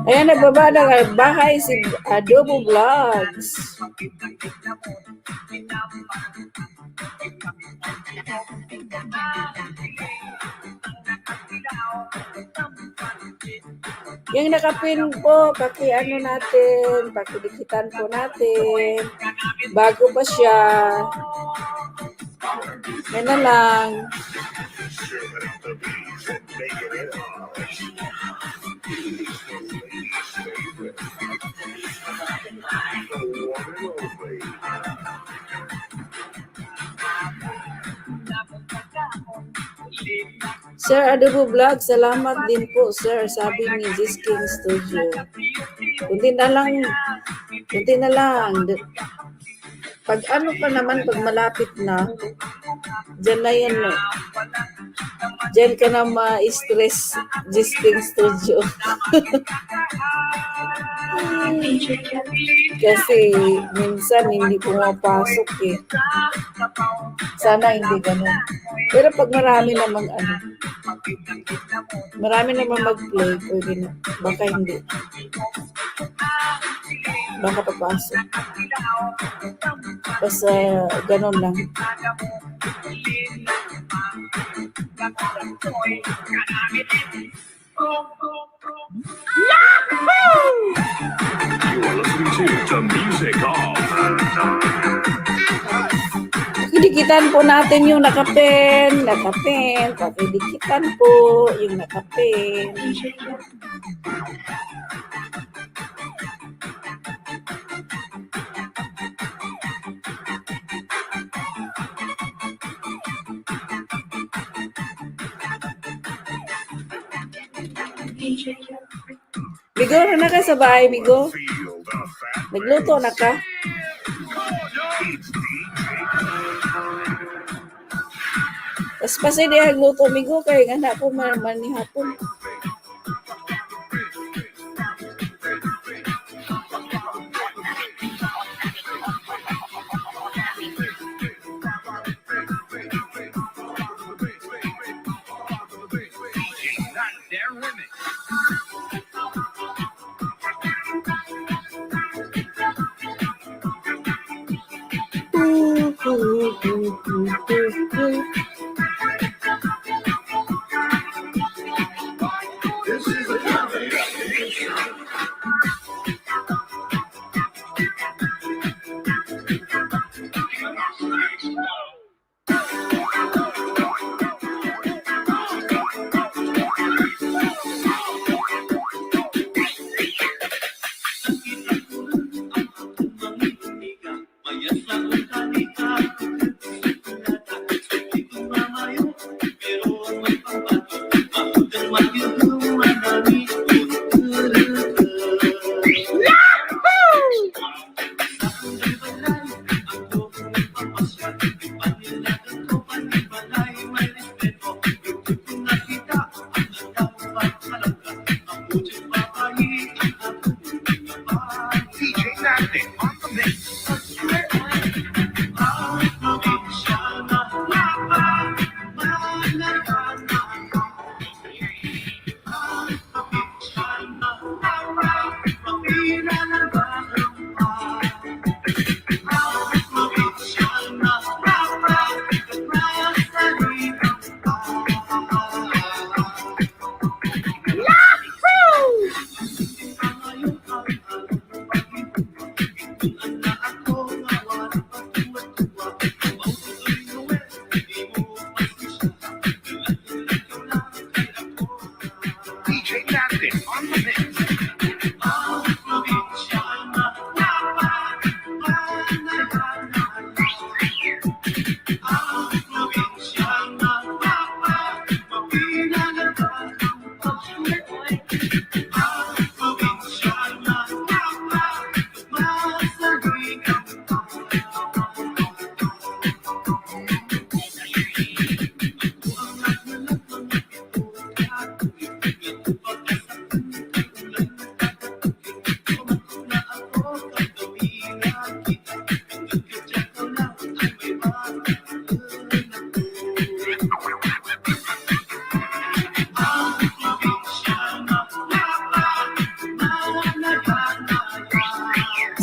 S1: Ayan, nagbaba ng bahay si Adobo Vlogs. Yung nakapin po, paki-ano natin, pakidikitan po natin. Bago pa siya. Yan na lang. Sir Adobo Vlog, salamat din po, sir. Sabi ni King Studio. Kunti na lang. Pag ano pa naman, pag malapit na, dyan na yan. Dyan ka na ma-stress, King Studio. Kasi minsan hindi pumapasok eh. Sana hindi ganun. Pero pag marami namang mag-play, pwede na. Baka hindi. Baka papasok. Basta ganun lang.
S3: You are listening to the music of
S1: Pakidikitan po natin yung nakapen. Pakidikitan po yung nakapen. Migo, na ka sa bahay, Migo? Nagluto na ka? Tapos pasay di nagluto, Migo, kaya nga na po manihapon.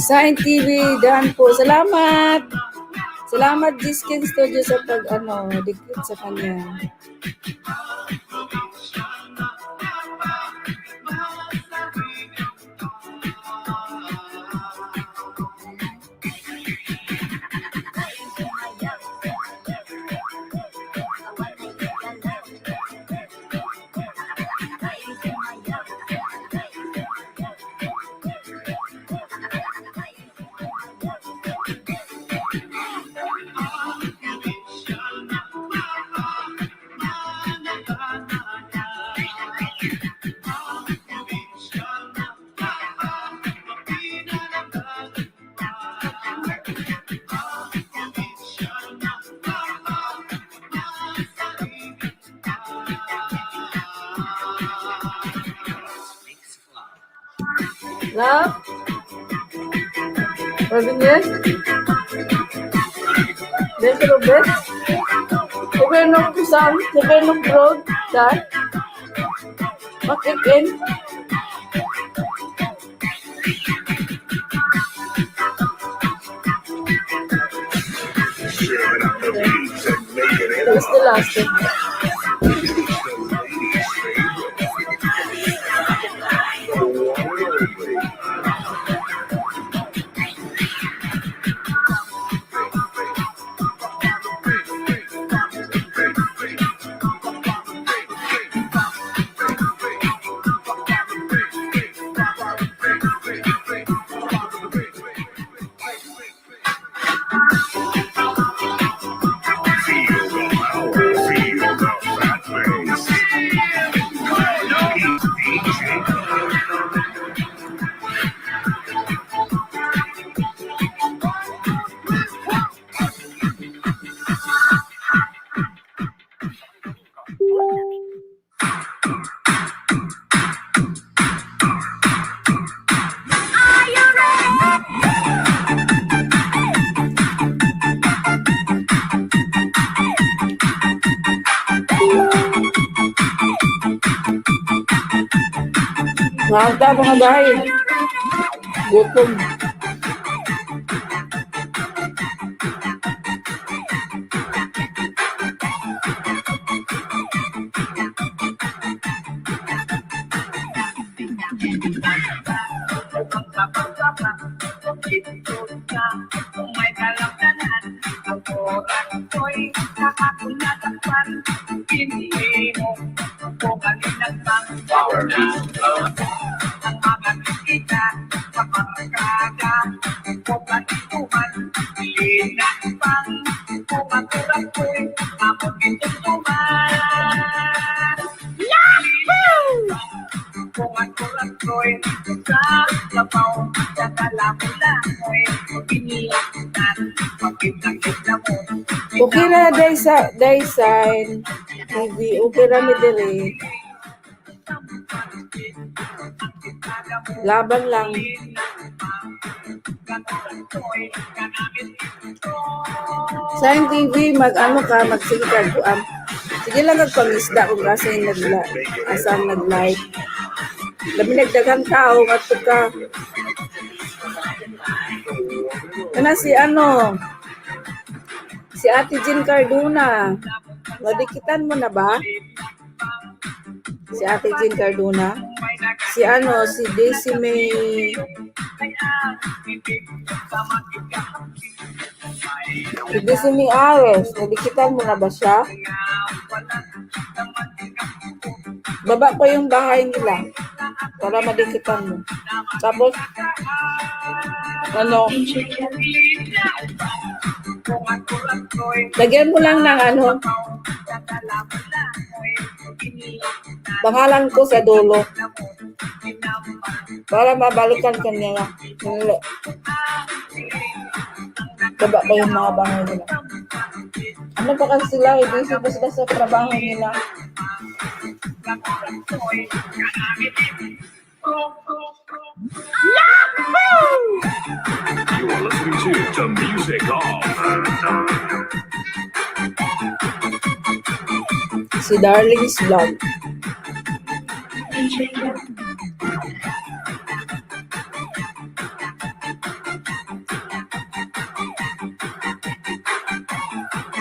S1: Design TV, Dan po. Salamat. Salamat, Giskin Studio, sa dikit sa kanya. Love? Rodriguez? Desde Robert? Gobernong Kusang, Gobernong Road, Dan? Makikin? Who's the last one? Nakakita mga dahil. Gutom. Okay na Daysan TV, okay na mi diri. Laban lang. Sign TV, magsige ka. Sige lang agpangisda kung kasi asang nag-like. Labi nagdagang tao, mato ka. Kana si si Ate Jean Cardona. Madikitan mo na ba? Si Ate Jean Cardona. Si si Daisy May. Si Daisy May Ares. Madikitan mo na ba siya? Baba pa yung bahay nila. Para madikitan mo. Tapos, lagyan mo lang ng pangalan ko sa dulo. Para mabalikan ka niya. Baba pa yung mga bahay nila. Ano pa kasi sila? Hindi sila sa trabaho nila.
S3: You are listening to Music Off.
S1: Si Darling's Vlog.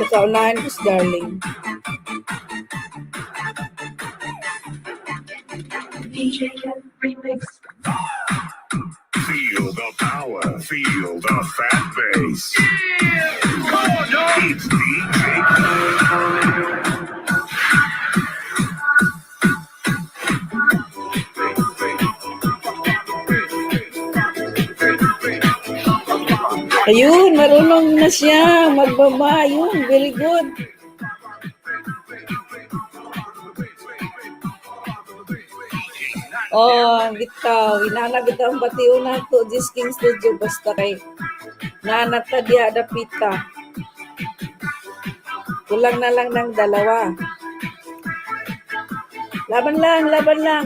S1: kaunahan ko si Darling.
S4: DJ Ken Remix.
S7: Feel the power, feel the fat bass. Come on, dog. It's DJ.
S1: Ayun, marunong na siya magbaba. Ayun, very good. Oh, bitaw. Inana bitaw ang batiw na to. King Studio basta kay nanata dia ada pita. Kulang na lang ng dalawa. Laban lang, laban lang.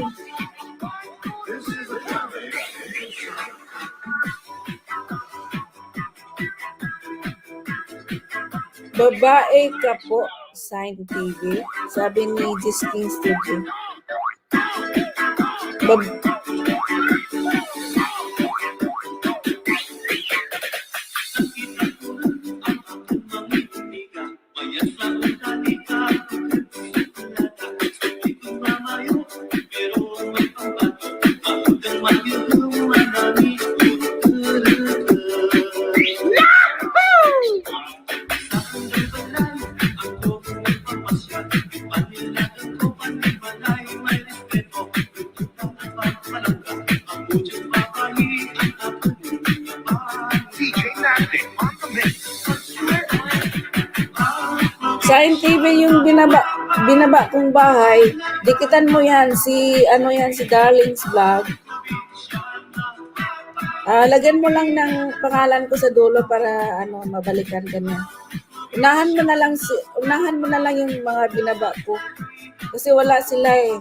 S1: Babae ka po, Sign TV. Sabi ni King Studio. Sign TV yung binaba kong bahay. Dikitan mo yan si Darling's Vlog. Lagyan mo lang ng pangalan ko sa dulo para mabalikan ka na. Unahan mo na lang yung mga binaba ko. Kasi wala sila eh.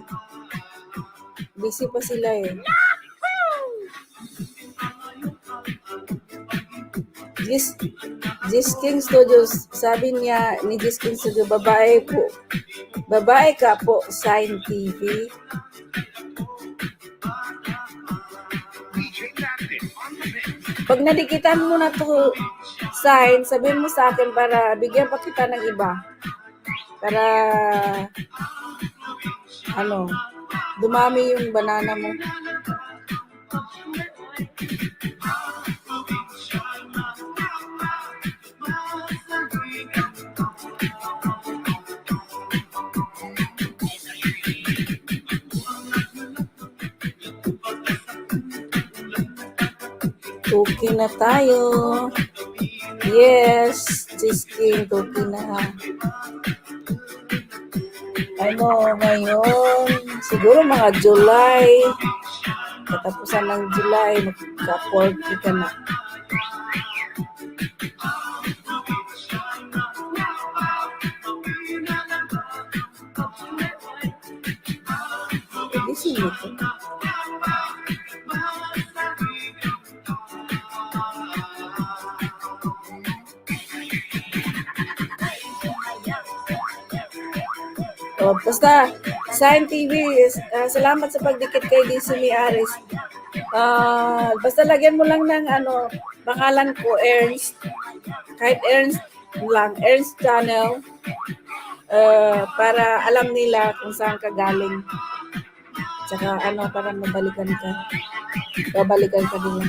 S1: Busy pa sila eh. King Studios, sabi niya ni King Studio, babae ka po, Sign TV. Pag nadikitan mo na to Sign, sabihin mo sa akin para bigyan pa kita ng iba. Para dumami yung banana mo. Okay na tayo. Yes, King, okay na. Ngayon, siguro mga July, katapusan ng July, magka-40 ka na. Gising ito. Basta, Sign TV, salamat sa pagdikit kay DC Miaris. Basta lagyan mo lang ng pangalan ko, Ernst. Kahit Ernst lang, Ernst Channel. Para alam nila kung saan ka galing. Tsaka para babalikan ka nila.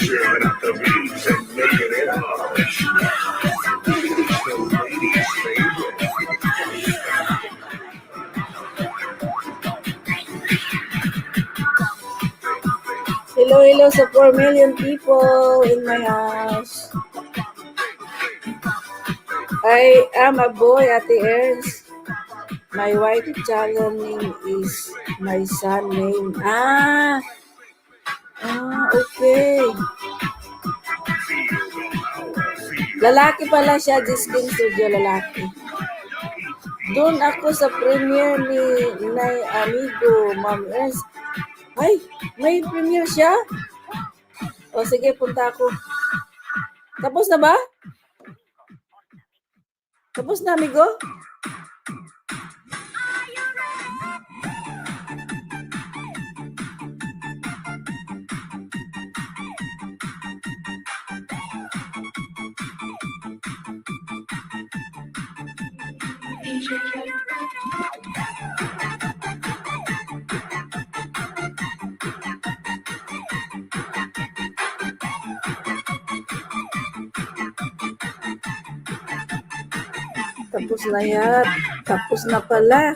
S7: Serving up the beats and making it harsh. The ladies' favorite.
S1: Hello sa 4 million people in my house. I am a boy, Ate Ernst. My wife channel name is my son name. Okay. Lalaki pala siya, Gisking Studio, lalaki. Doon ako sa premiere ni Nay Amigo, Ma'am Ernst. Ay, may premiere siya? O sige, punta ako. Tapos na ba? Tapos na, amigo? Tapos na yan. Tapos na pala.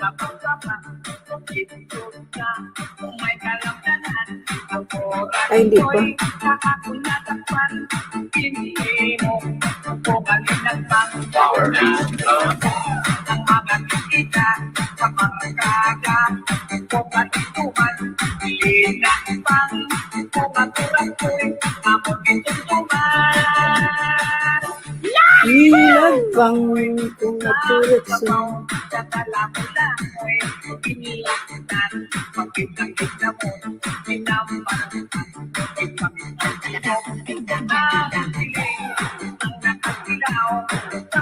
S1: Ay, hindi pa. Ilag bang kung natulad sa...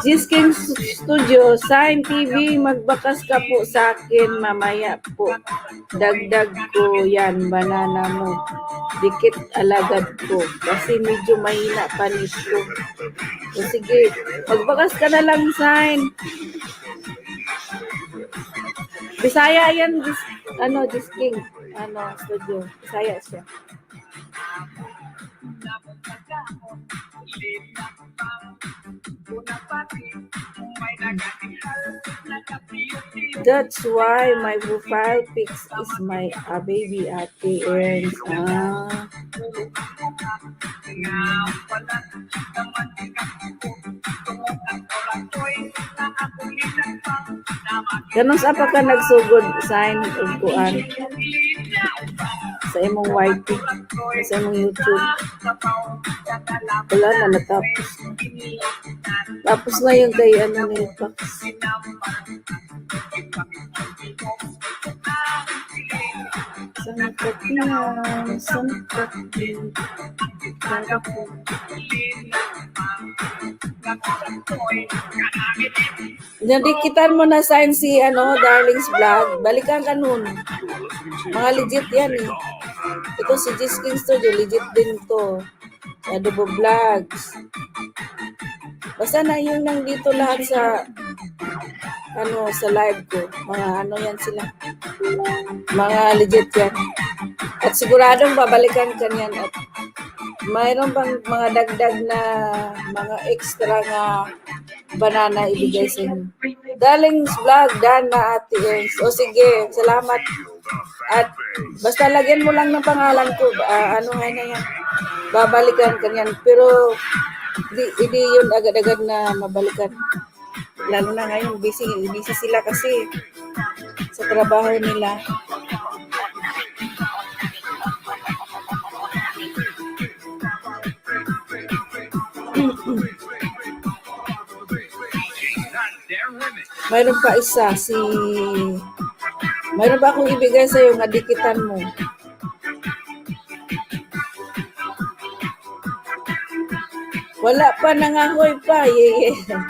S1: Gisking Studio, Sign TV, magbakas ka po sa akin mamaya po. Dagdag ko yan, banana mo. Dikit alagad ko. Kasi medyo mahina pa nito. So, sige, magbakas ka na lang, Sign. Bisaya yan, Gisking. Studio. Bisaya siya. That's why my profile pics is my baby Ate Ernst. Ganun sa pa ka nagsugod sign og kuan sa imong YT, sa imong YouTube. Wala na natapos. Tapos na yung kay Nilpax. Nadikitan mo na sign si Darling's Vlog. Balikan ka nun. Mga legit yan eh. Ito si Gisking Studio, legit din to. Adobo Vlogs. Basta na yung nandito lahat sa sa live ko. Mga yan sila. Mga legit yan. At siguradong babalikan ka niyan. At mayroon bang mga dagdag na mga extra nga banana ibigay sa inyo. Darling's Vlog, Dan na Ate Ernst. O sige, salamat. At basta lagyan mo lang ng pangalan ko. Na yan. Babalikan ka niyan. Pero hindi yun agad-agad na mabalikan. Lalo na ngayon, busy sila kasi sa trabaho nila. Mayroon pa isa, mayroon pa akong ibigay sa'yo, nga dikitan mo. Wala pa, nangahoy pa. Yeah.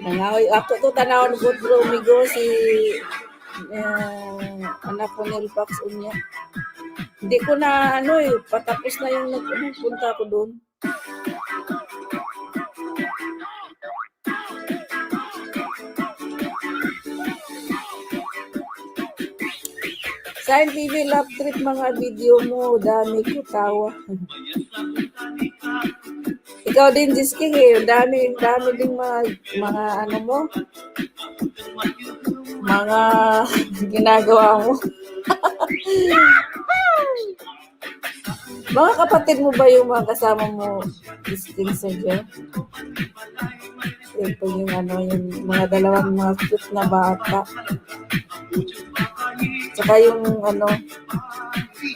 S1: Nangahoy. Ako to tanawon ko Romigo, si anak ko Nilpax unya. Hindi ko na patapos na yung punta ko doon. Sign TV Love Trip, mga video mo, dami ko tawa. Ikaw din, Gisking dami din mga mo, mga ginagawa mo. Mga kapatid mo ba yung mga kasama mo, Gisking Studio? Ito yung yung mga dalawang mga cute na bata. Saka yung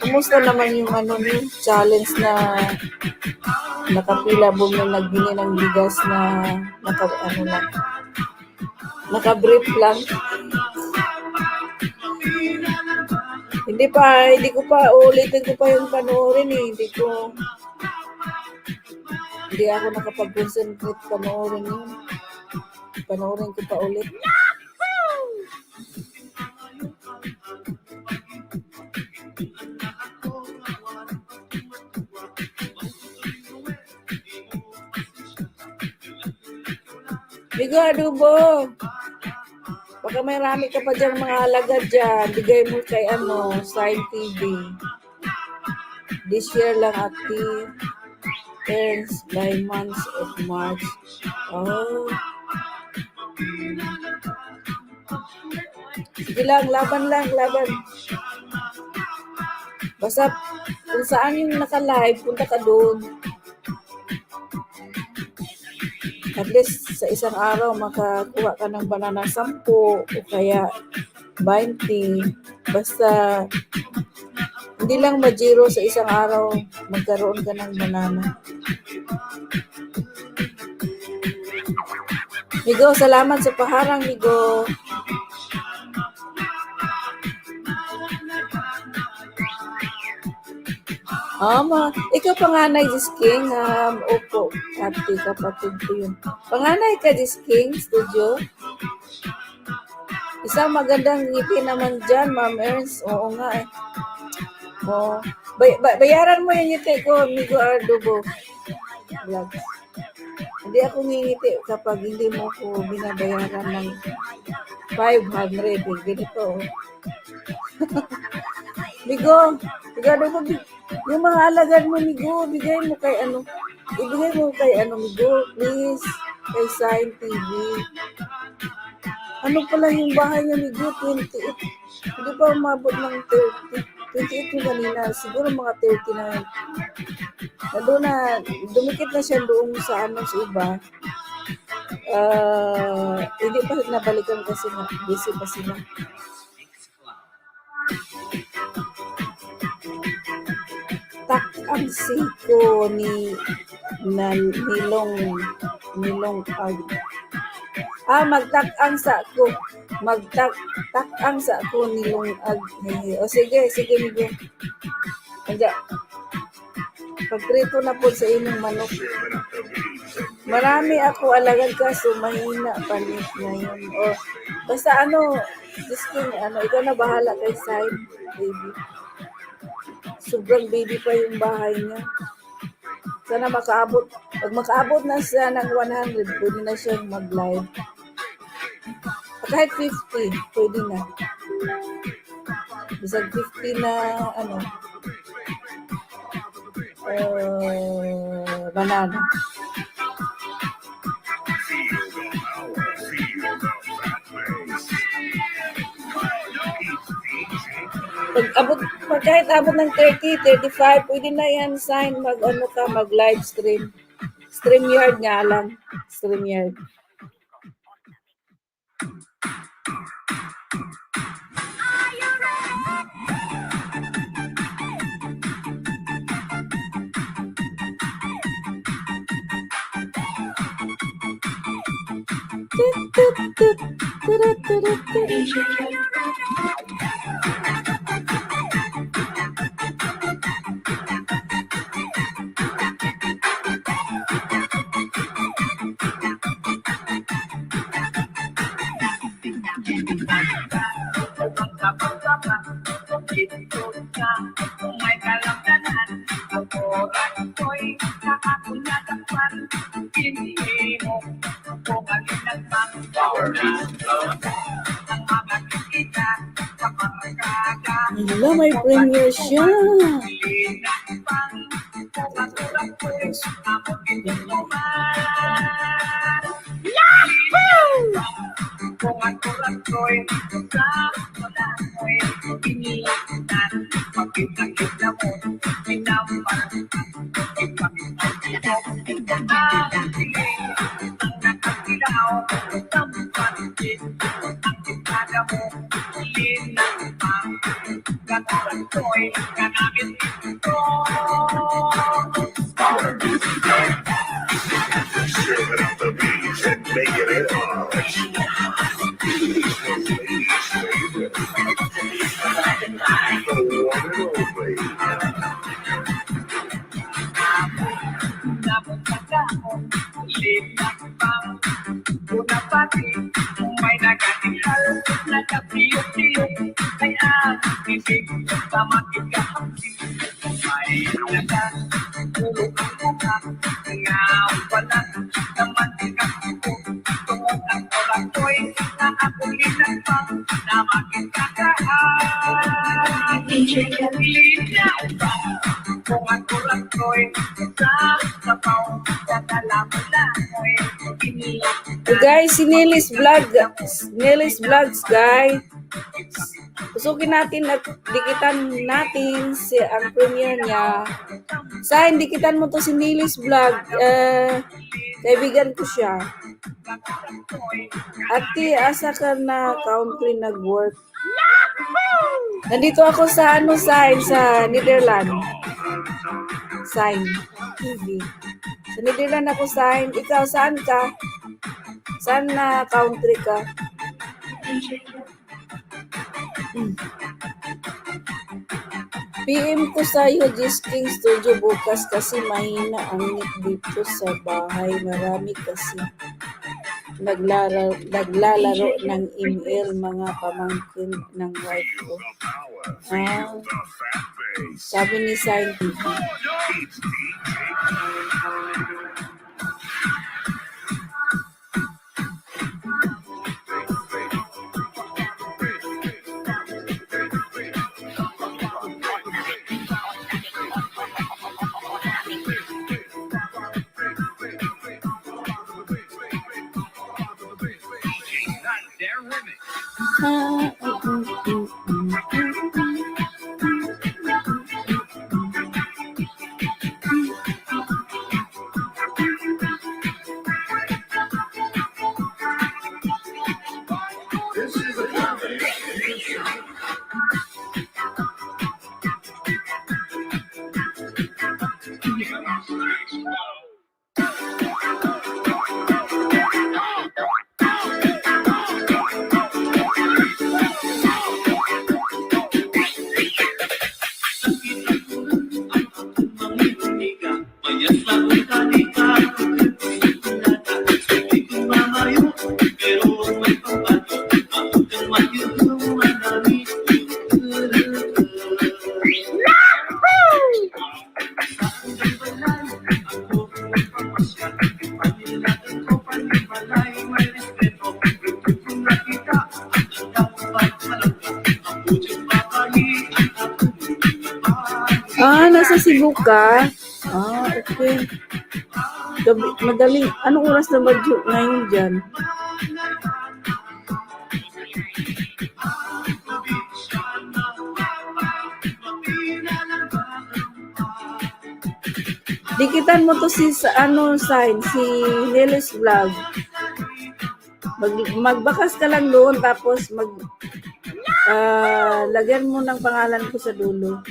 S1: Kumusta naman yung challenge na nakapila mo na nagbili ng bigas na naka-brief lang. Hindi ko pa ulitin ko pa yung panoorin eh. Hindi ako nakapag-concentrate panoorin yun. Panoorin ko pa ulit. Bigo Adubo. Baka may rami ka pa dyan mga alagad dyan. Bigay mo kay Sign TV. This year lang active. Turns by months of March. Oh. Sige lang, laban. Basta kung saan yung naka-live, punta ka doon. At least sa isang araw makakuha ka ng banana 10 o kaya 20. Basta hindi lang ma-zero sa isang araw magkaroon ka ng banana. Migo, salamat sa paharang, Migo. Ikaw panganay, King. Opo, ate, kapatid ko yun. Panganay ka, King, studio. Isang magandang ngiti naman dyan, Ma'am Ernst. Oo nga eh. Oh. Bayaran mo yung ngiti ko, Migo Adubo. Vlogs. Hindi ako ngingiti kapag hindi mo ko binabayaran ng 500. Ganito. Migo Adubo, yung mga alagad mo, Migo, ibigay mo kay Migo, please, kay Sign TV. Ano pala yung bahay niya, Migo? 28. Hindi pa umabot ng 30. 28 yung kanina. Siguro mga 30 na yun. Dumikit na siya doon sa iba. Hindi pa nabalikan kasi busy pa sila. Tak ang siko ni Nilong Ag. Magtak-ang sa ko. Tak-ang sa ko Nilong Ag. O sige, Migo. Kaya, pagprito na po sa inyong manok. Marami ako alagad kaso mahina palit ngayon. O, basta King, ikaw na bahala kay Sign, baby. Sobrang baby pa yung bahay niya. Sana makaabot. Pag makaabot na siya ng 100, pwede na siyang mag-live. Kahit 50, pwede na. Bisag 50 na, banana. Kahit abot ng 30, 35, pwede na yan, Sign, mag-live stream. StreamYard nga lang. StreamYard. Wala, may premiere siya.
S7: Serving up the beats and making it hard. The one and only.
S1: Guys, si Nelis Vlogs, guys. Pusukin natin at dikitan natin ang premiere niya. Sign, dikitan mo to si Nelis Vlog. Kaibigan ko siya. Ati, asa ka na country nag-work? Nandito ako sa sa Netherlands. Sign. TV. Sa Netherlands ako, Sign. Ikaw, saan ka? Saan na country ka? PM ko sa'yo, Gisking Studio bukas kasi mahina ang net dito sa bahay. Marami kasi naglalaro ng email mga pamangkin ng wife ko. Sabi ni Sign TV. Nasa Cebu ka? Okay. Madaling, anong oras na ba ngayon dyan? Dikitan mo to si Sign, si Nelis Vlog. Magbakas ka lang doon tapos lagyan mo ng pangalan ko sa dulo.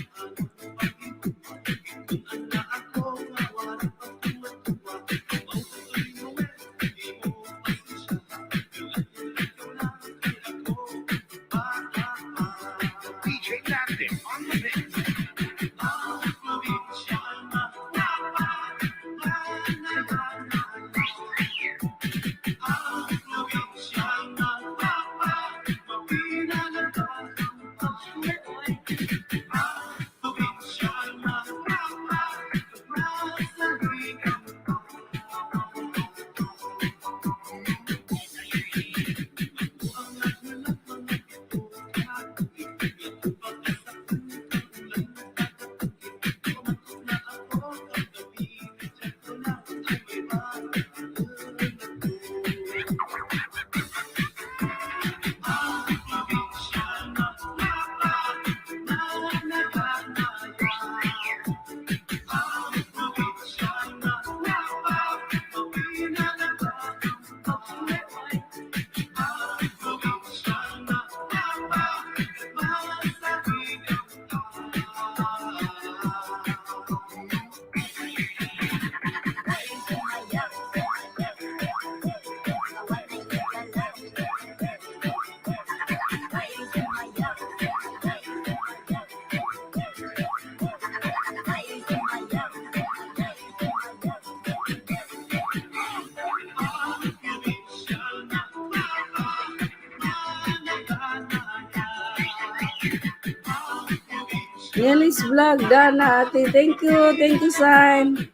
S1: Nelly's Vlog, Dana, ate. Thank you, Sign.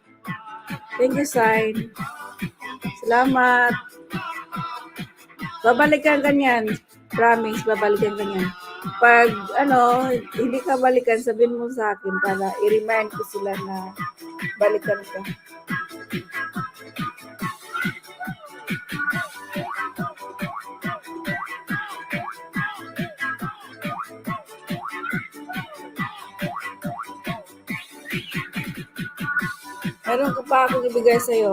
S1: Thank you, Sign. Salamat. Babalikan ka niyan. Promise, babalikan ka niyan. Pag, hindi ka balikan, sabihin mo sa akin para i-remind ko sila na balikan ka. Meron ko pa akong ibigay sa'yo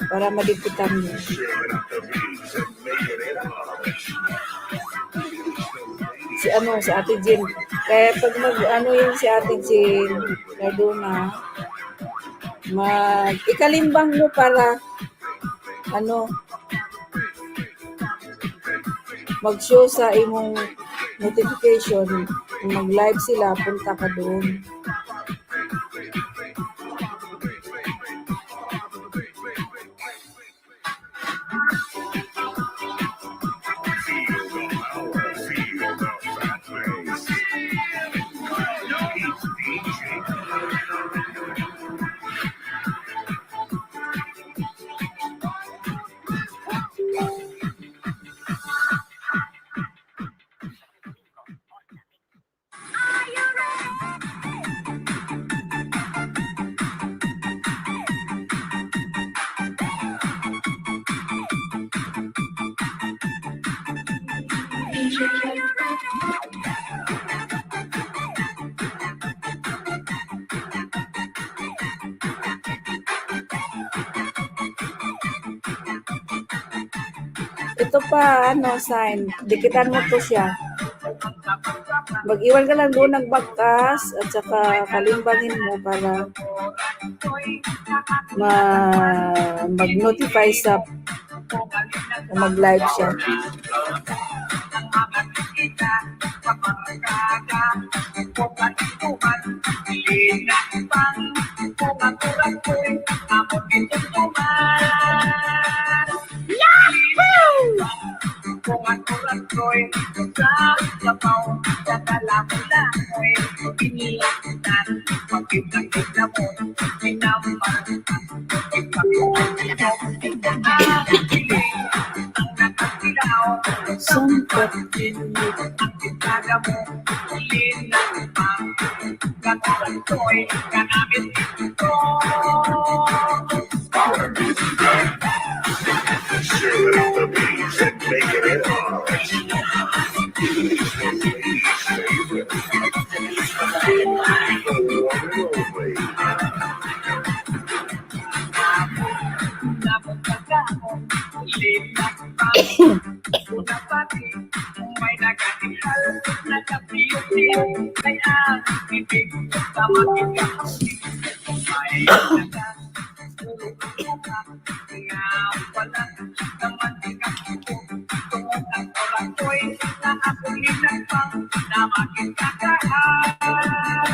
S1: para madiputan mo. Si Ate Jean. Kaya pag yung si Ate Jean, Cardona, ikalimbang mo para, mag-show sa imong notification. Kung mag-live sila, punta ka doon. Ito pa, Sign. Dikitan mo to siya. Mag-iwan ka lang doon ng bagkas at saka kalimbangin mo para mag-notify sa mag-live siya.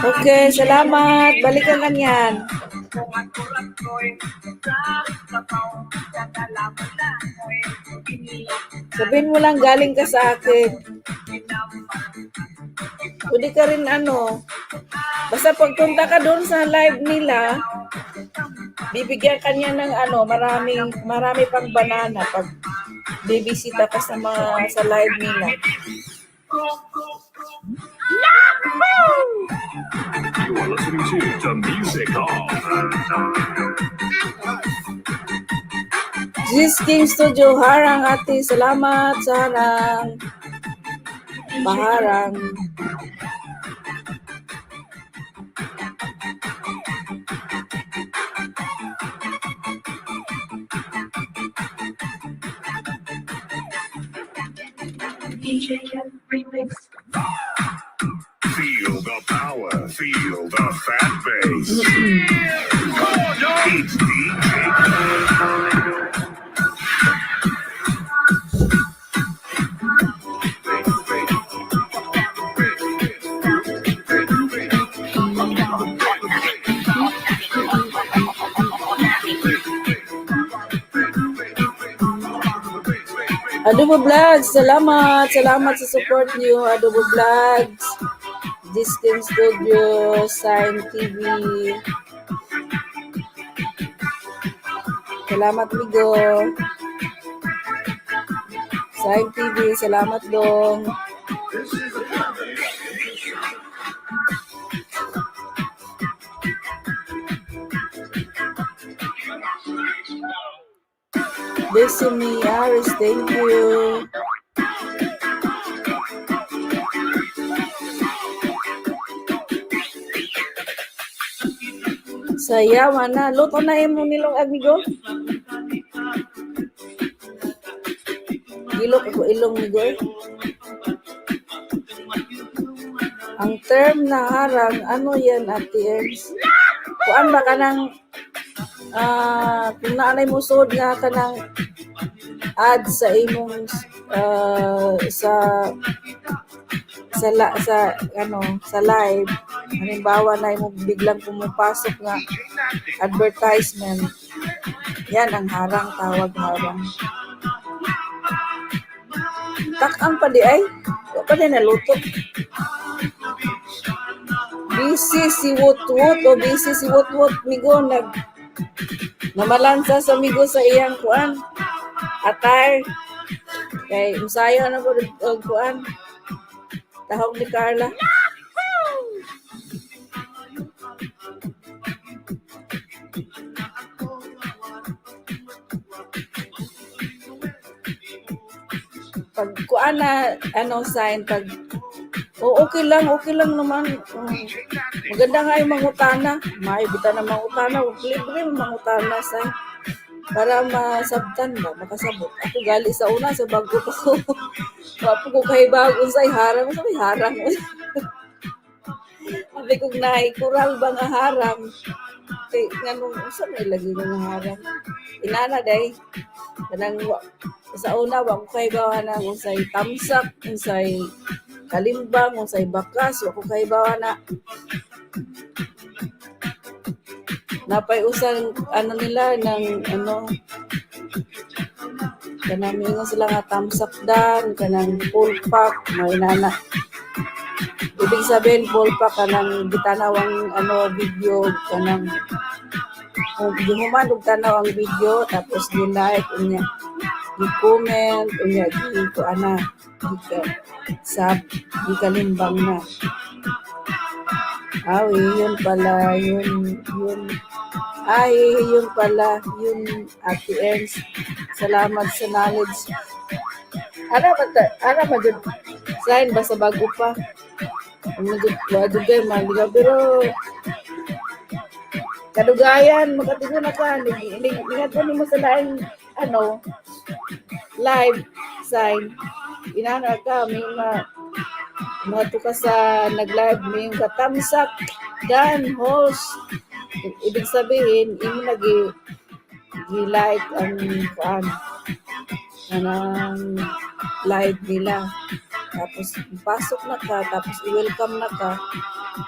S1: Okay, salamat. Balikan lang yan. Sabihin mo lang galing ka sa akin. Pwede ka rin basta pagpunta ka doon sa live nila, bibigyan ka niya ng marami pang banana pag bibisita ka sa live nila.
S7: You are listening to The Music Hall.
S1: This King Studio, harang ate. Salamat sa harang. Paharang.
S7: Feel the power, feel the fat bass. It's DJ.
S1: Adobo Vlogs, salamat sa support niyo, Adobo Vlogs. Distin Studio, Sign TV. Salamat, Migo. Sign TV, salamat dong. Destiny Aris, thank you. Sayawan na. Luto na mo nilong amigo. Gilok ko ilong migo eh. Ang term na harang, ano yan, Ate Ernst? Kuan ba ka ng kung naanay mo sud nga ka ng ad sa imong sa live, halimbawa na mo biglang pumapasok nga advertisement, yan ang harang, tawag harang. Takang pa di ay wa pa din naluto. Busy si Wutwut o busy si Wutwut migo namalansa sa migo sa iyang kuan attire kay usayo na po kuan tahong ni Carla. Pag kuan na sign pag okay lang naman. Maganda nga yung mangutana. May bita na mangutana. Libre yung mangutana sign. Para masabtan ba, makasabot. Ako gali sa una sa bago pa ko. Wapo ko kay bagong say harang. Sa may harang. Sabi ko kural ba nga harang? Kay nganong sa may lagi nga harang. Inana day. Kanang sa una wa ko kay bawa na unsay tamsak, unsay kalimbang, unsay bakas, wa ko kay bawa na napay usang nila ng kanang mingon sila nga tamsak dan kanang full pack may nana. Ibig sabihin full pack kanang gitanawang video kanang gihuman og tanaw ang video tapos gi-like unya gi-comment unya gikalimbang na. Yun pala yun Ate Ernst. Salamat sa knowledge. Ara ba dyan? Sign ba sa bago pa? Wadugay man. Pero kadugayan, makatigo na ka. Ingat mo sa laing live sign. Inana ka, may mga ka sa nag-live, may katamsak, dan, host. Ibig sabihin, imo nag-like ang live nila. Tapos, pasok na ka, tapos i-welcome na ka.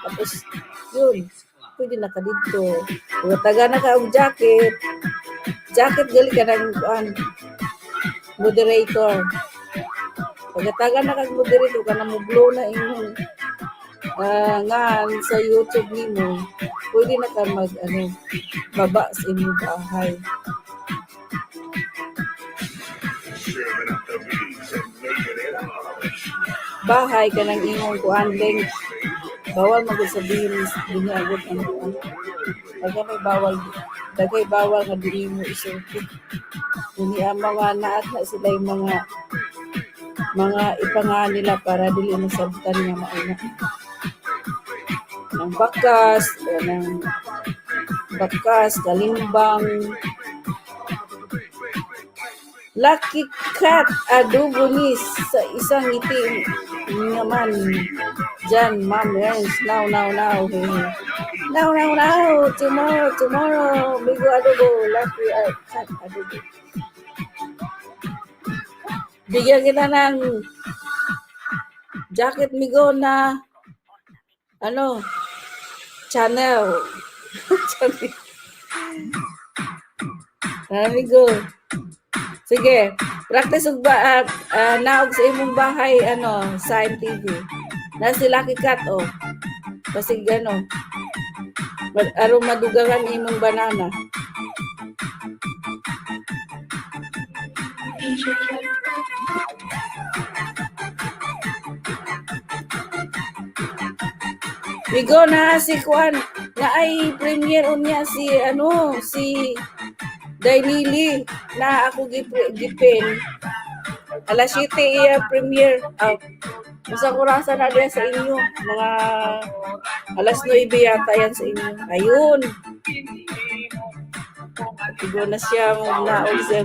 S1: Tapos, yun, pwede na ka dito. Kung taga na ka ang jacket gali ka ng moderator. Pagkataga na kag moderator ka na mo blow na inyong ngan sa YouTube nimo, pwede na ka baba sa inyong bahay. Bahay ka ng inyong kuandeng. Bawal magsabihin din agad ang kuan. Dagay bawal nga dili mo isulti. Ini ang mga naat na sila yung mga ipanga nila para dili masabtan nga mauna. Ng bakas, kalimbang, Lucky Cat Adubunis sa isang ngiti naman dyan, Ma'am Ernst. Now. Tomorrow. Bigo adobo, Lucky Cat Adubo. Bigyan kita ng jacket migo na Chanel. Migo. Sige, practice og naog sa imong bahay Sign TV. Na si Lucky Cat Basig ano, aron madugangan imong banana. Migo na si Kwan, na ay premiere unya si Dainili na ako gipin. Alas 7 iya premiere. Basta kurasa na diyan sa inyo. Mga alas 9 yata yan sa inyo. Ayun. Migo na siya naog sa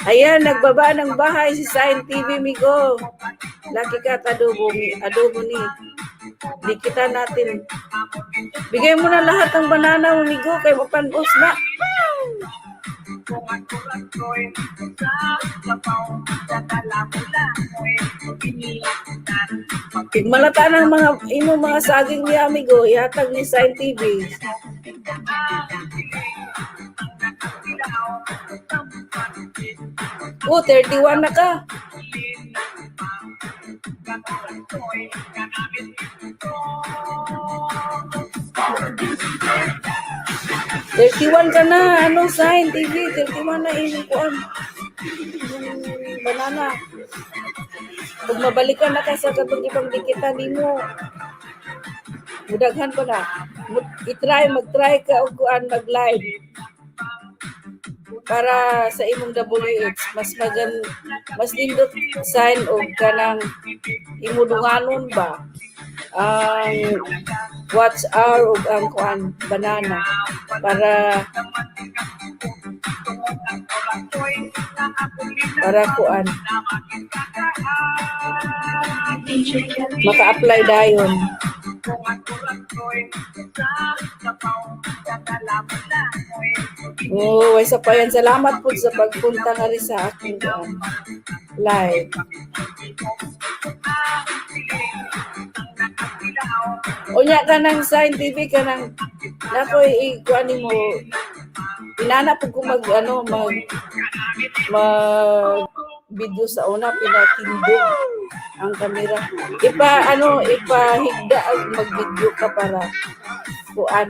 S1: Ayan, nagbaba ng bahay si Sign TV, Migo. Laki ka at adobo ni. Dikita natin. Bigay mo na lahat ng banana mo, Migo, kay mapanbos na. Malata ng mga saging ni Amigo, ihatag ni Sign TV. Oh, 31 na ka. Thirty-one ka na, Sign TV, 31 na inukuan. Banana. Pag mabalikan na ka sa katong ibang dikitan nimo. Mudaghan ko na. Mag-try ka og kuan mag-live. Para sa imong WH, mas nindot sign og kanang imudunganon ba ang watch hour og ang kuan banana para kuan maka-apply dayon. Oh, isa pa yan. Salamat po sa pagpunta nga rin sa aking live. Unya ka ng Sign TV ka ng nako ikuanin mo inana po ko mag video sa una pinatindog ang kamera. Ipahigda ang mag-video ka para kuan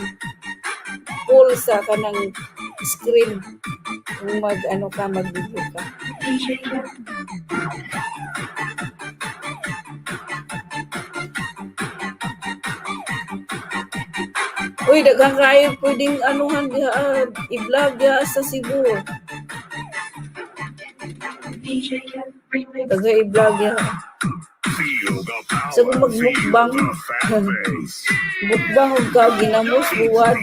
S1: full sa kanang screen kung mag-video ka. Uy, daghang kayo pwedeng i-vlog sa Cebu. Daghang i-vlog ya. So kung magmukbang, mukbang og ka ginamos buwad.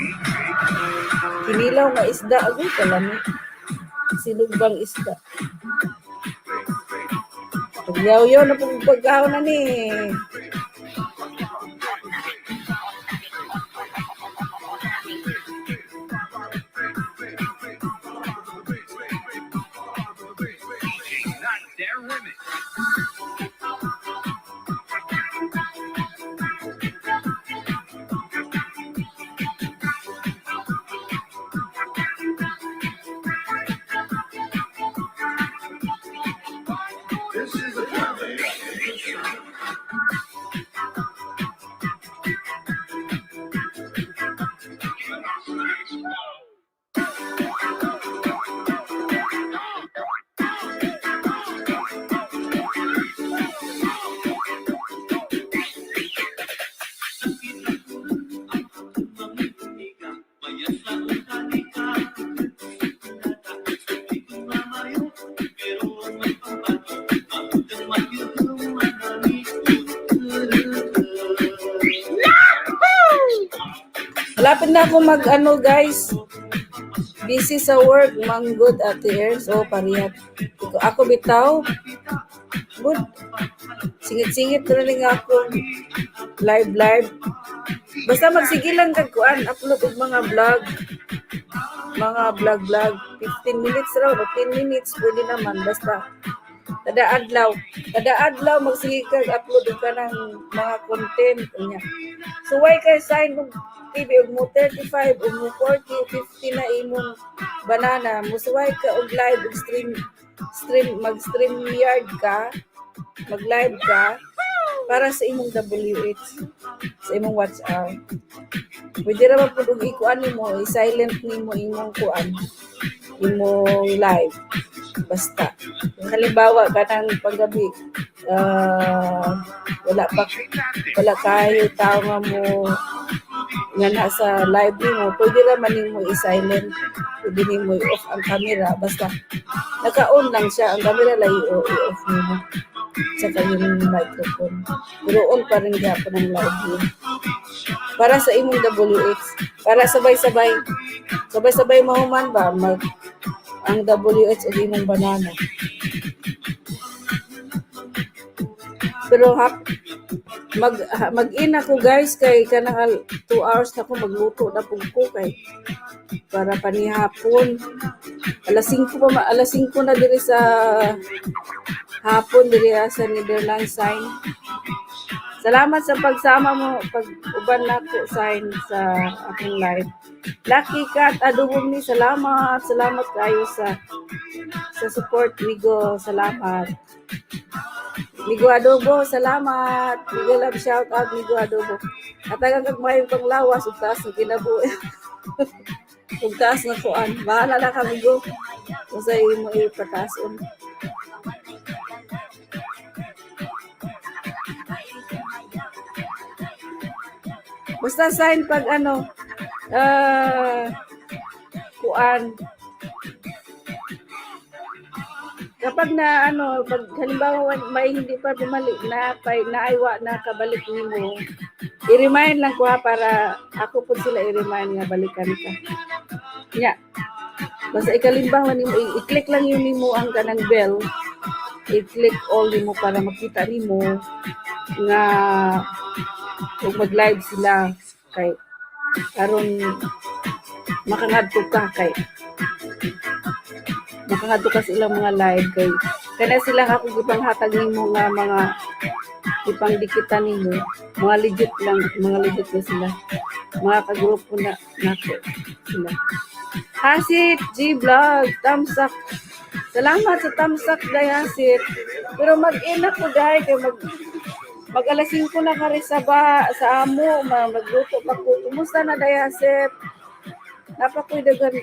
S1: Kinilaw nga isda agoy kalami. Sinugbang isda. Pagyaw-yaw na pagkahon na ni. Malapit na ako guys. Busy sa work, manggod at here. So, parihap. Ako bitaw. Good. Singit-singit na rin ako. Live. Basta magsige lang kagkuan. Upload og mga vlog. Mga vlog. 15 minutes raw. 10 minutes. Pwede naman. Basta. Kada adlaw magsige kag upload ka ng mga content niya. So why kay sign og TV og mo 35 og mo 40 50 na imong banana musuway ka og live og stream mag-stream yard ka mag-live ka para sa imong WH, sa imong WhatsApp. Pwede ra ba pud og ikuan nimo, i-silent nimo imong kuan, imong live. Basta. Kung halimbawa kanang paggabi, wala kayo tao nga mo nga nasa live nimo, pwede ra man nimo i-silent, pwede nimo i-off ang camera, basta naka-on lang siya, ang camera lang i-off nimo sa yung microphone. Pero on pa rin gyapon ang live niyo. Para sa imong WH, para sabay-sabay mahuman ba ang WH o imong banana. Pero mag-in ako guys kay kanang 2 hours na ko magluto na pug ko kay para panihapon. Alas 5 na diri sa hapon diri sa Netherlands sign. Salamat sa pagsama mo, pag-uban nako sign sa akong live. Lucky Cat Adobong ni salamat kayo sa support Migo, salamat. Migo Adobo, salamat. Migo love shout out Migo Adobo. Katagang kag maayong panglawas ug taas ng kinabuhi. Ug taas na kuan. Bahala na ka Migo. Usay mo ipatason. Basta sign pag kuan. Kapag na pag halimbawa may hindi pa bumalik na naaywa na kabalik nimo, i-remind lang ko ha para ako po sila i-remind nga balikan ka. Nya. Basta ikalimbang lang nimo, i-click lang yun nimo ang kanang bell. I-click all nimo para makita nimo nga kung mag-live sila kay karon makangadto ka sa ilang mga live kay kana sila ako gipanghatag nimo nga mga ipangdikitan nimo mga legit na sila mga kagrupo na nako sila. Hasit G Vlog thumbs up. Salamat sa thumbs up day Hasit. Pero mag-in ako dai kay mag-alas 5 na kari sa amo, magluto pa ko. Kumusta na Dayasep? Napakoy dagan.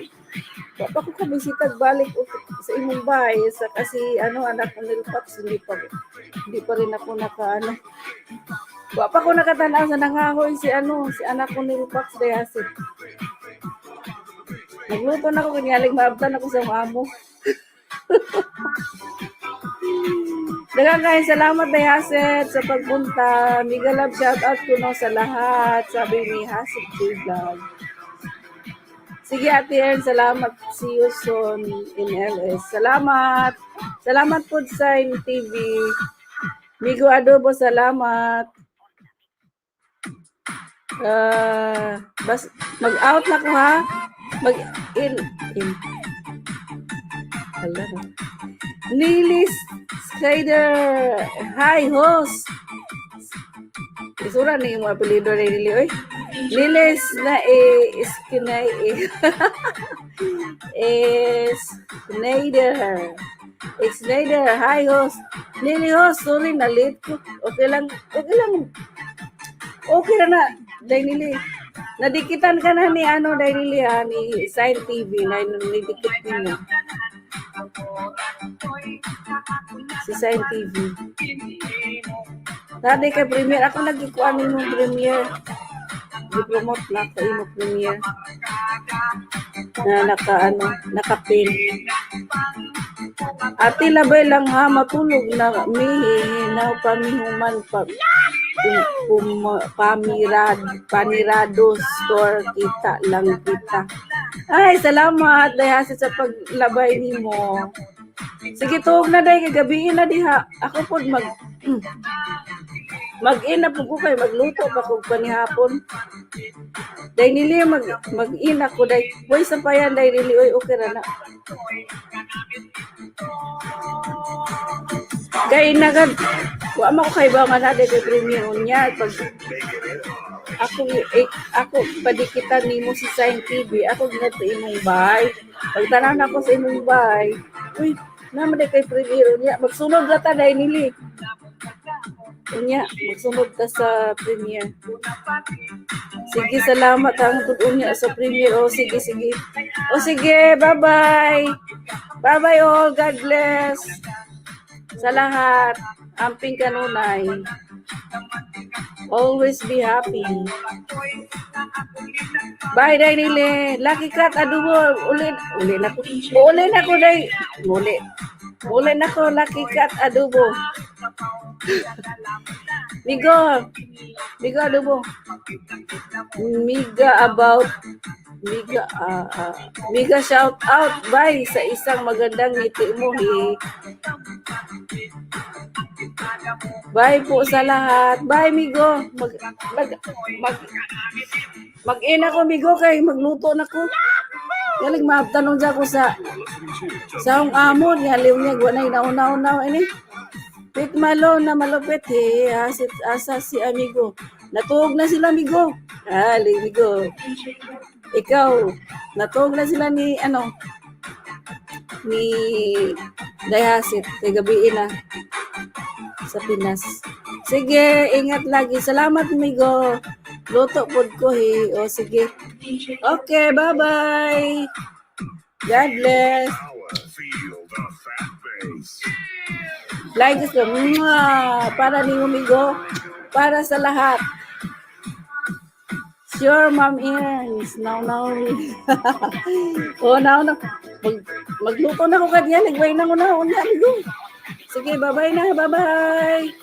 S1: Wapa ko kabisitag balik sa imong bahay sa kasi anak ko nilpax hindi pa rin ako Wapa ko nakatanaw sa nangahoy si anak ko nilpax Dayasep. Nagluto na ko kanyaling maabtan ako sa amo. Daghang salamat na Haset sa pagpunta. Mega love shout out ko sa lahat. Sabi ni Haset Vlog. Sige Ate Ern, salamat. See you soon in LS. Salamat. Salamat po sa TV. Migo Adobo, salamat. Mag-out na ko ha. Mag-in. Hala na. Lilis Skyder. Hi, host. Isura na yung mga apelido na Lili. Oy. Lilis na Skinay. Snyder. Hi, host. Lili, host. Sorry, na-late ko. Okay lang. Okay na. Dahil Lili. Nadikitan ka na ni dahil Lili ha. Ni Sign TV. Na nidikit niya. Si Sign TV. Tadi kay Premiere. Ako nagikuan nung Premiere. Di-promote lang sa imo Premiere. Na naka-pin. Ati labay lang ha. Matulog na mihinaw pamihuman panirado store kita lang kita. Ay, salamat dahil sa paglabay nimo. Sige, tuog na dahil kagabiin na diha. Ako po mag-in na po ko kayo, magluto pa ko panihapon. Dahil nili mag-in ako dahil, boy sa payan dahil nili, oy, okay na. Kaya nagad, wala ko kayo ba nga na dahil Premiere niya. Pag ako padikitan nimo si Sign TV, ako ginato imong bahay. Pagtanan ako sa imong bahay, uy, naman kay Premiere niya, magsunod na ta dahil nili. Unya, magsunod ta sa premiere. Sige, salamat hangtod unya sa premiere. O sige, sige. O sige, bye-bye. Bye-bye all. God bless. Sa lahat. Amping kanunay. Always be happy. Bye, Dainile. Lucky Cat, adubo. Uli na ko. Uli na ko, Day. Uli na ko, Lucky Cat, adubo. Migo adubo. Miga shout out. Bye sa isang magandang ngiti mo. Bye po sa lahat. Bye, Migo. Mag-ina ko, Migo, kay magluto na ko. Galing maabtanong dyan ko sa saong amon. Haliw niya, guwanay nauna-unaw. Ini. Pit malo na malupit. Asa si amigo. Natuog na sila, Migo. Migo. Ikaw, natuog na sila ni Dayasit. Kay gabiin na sa Pinas. Sige, ingat lagi. Salamat, Migo. Luto pod ko, O, sige. Okay, bye-bye. God bless.
S7: Feel the fat bass.
S1: Like us lang. Para ni Migo. Para sa lahat. Sure, Ma'am Ernst. Now. Now. Magluto na ko kanyan. Nagway na ko na. Migo. Sige, bye-bye na. Bye-bye.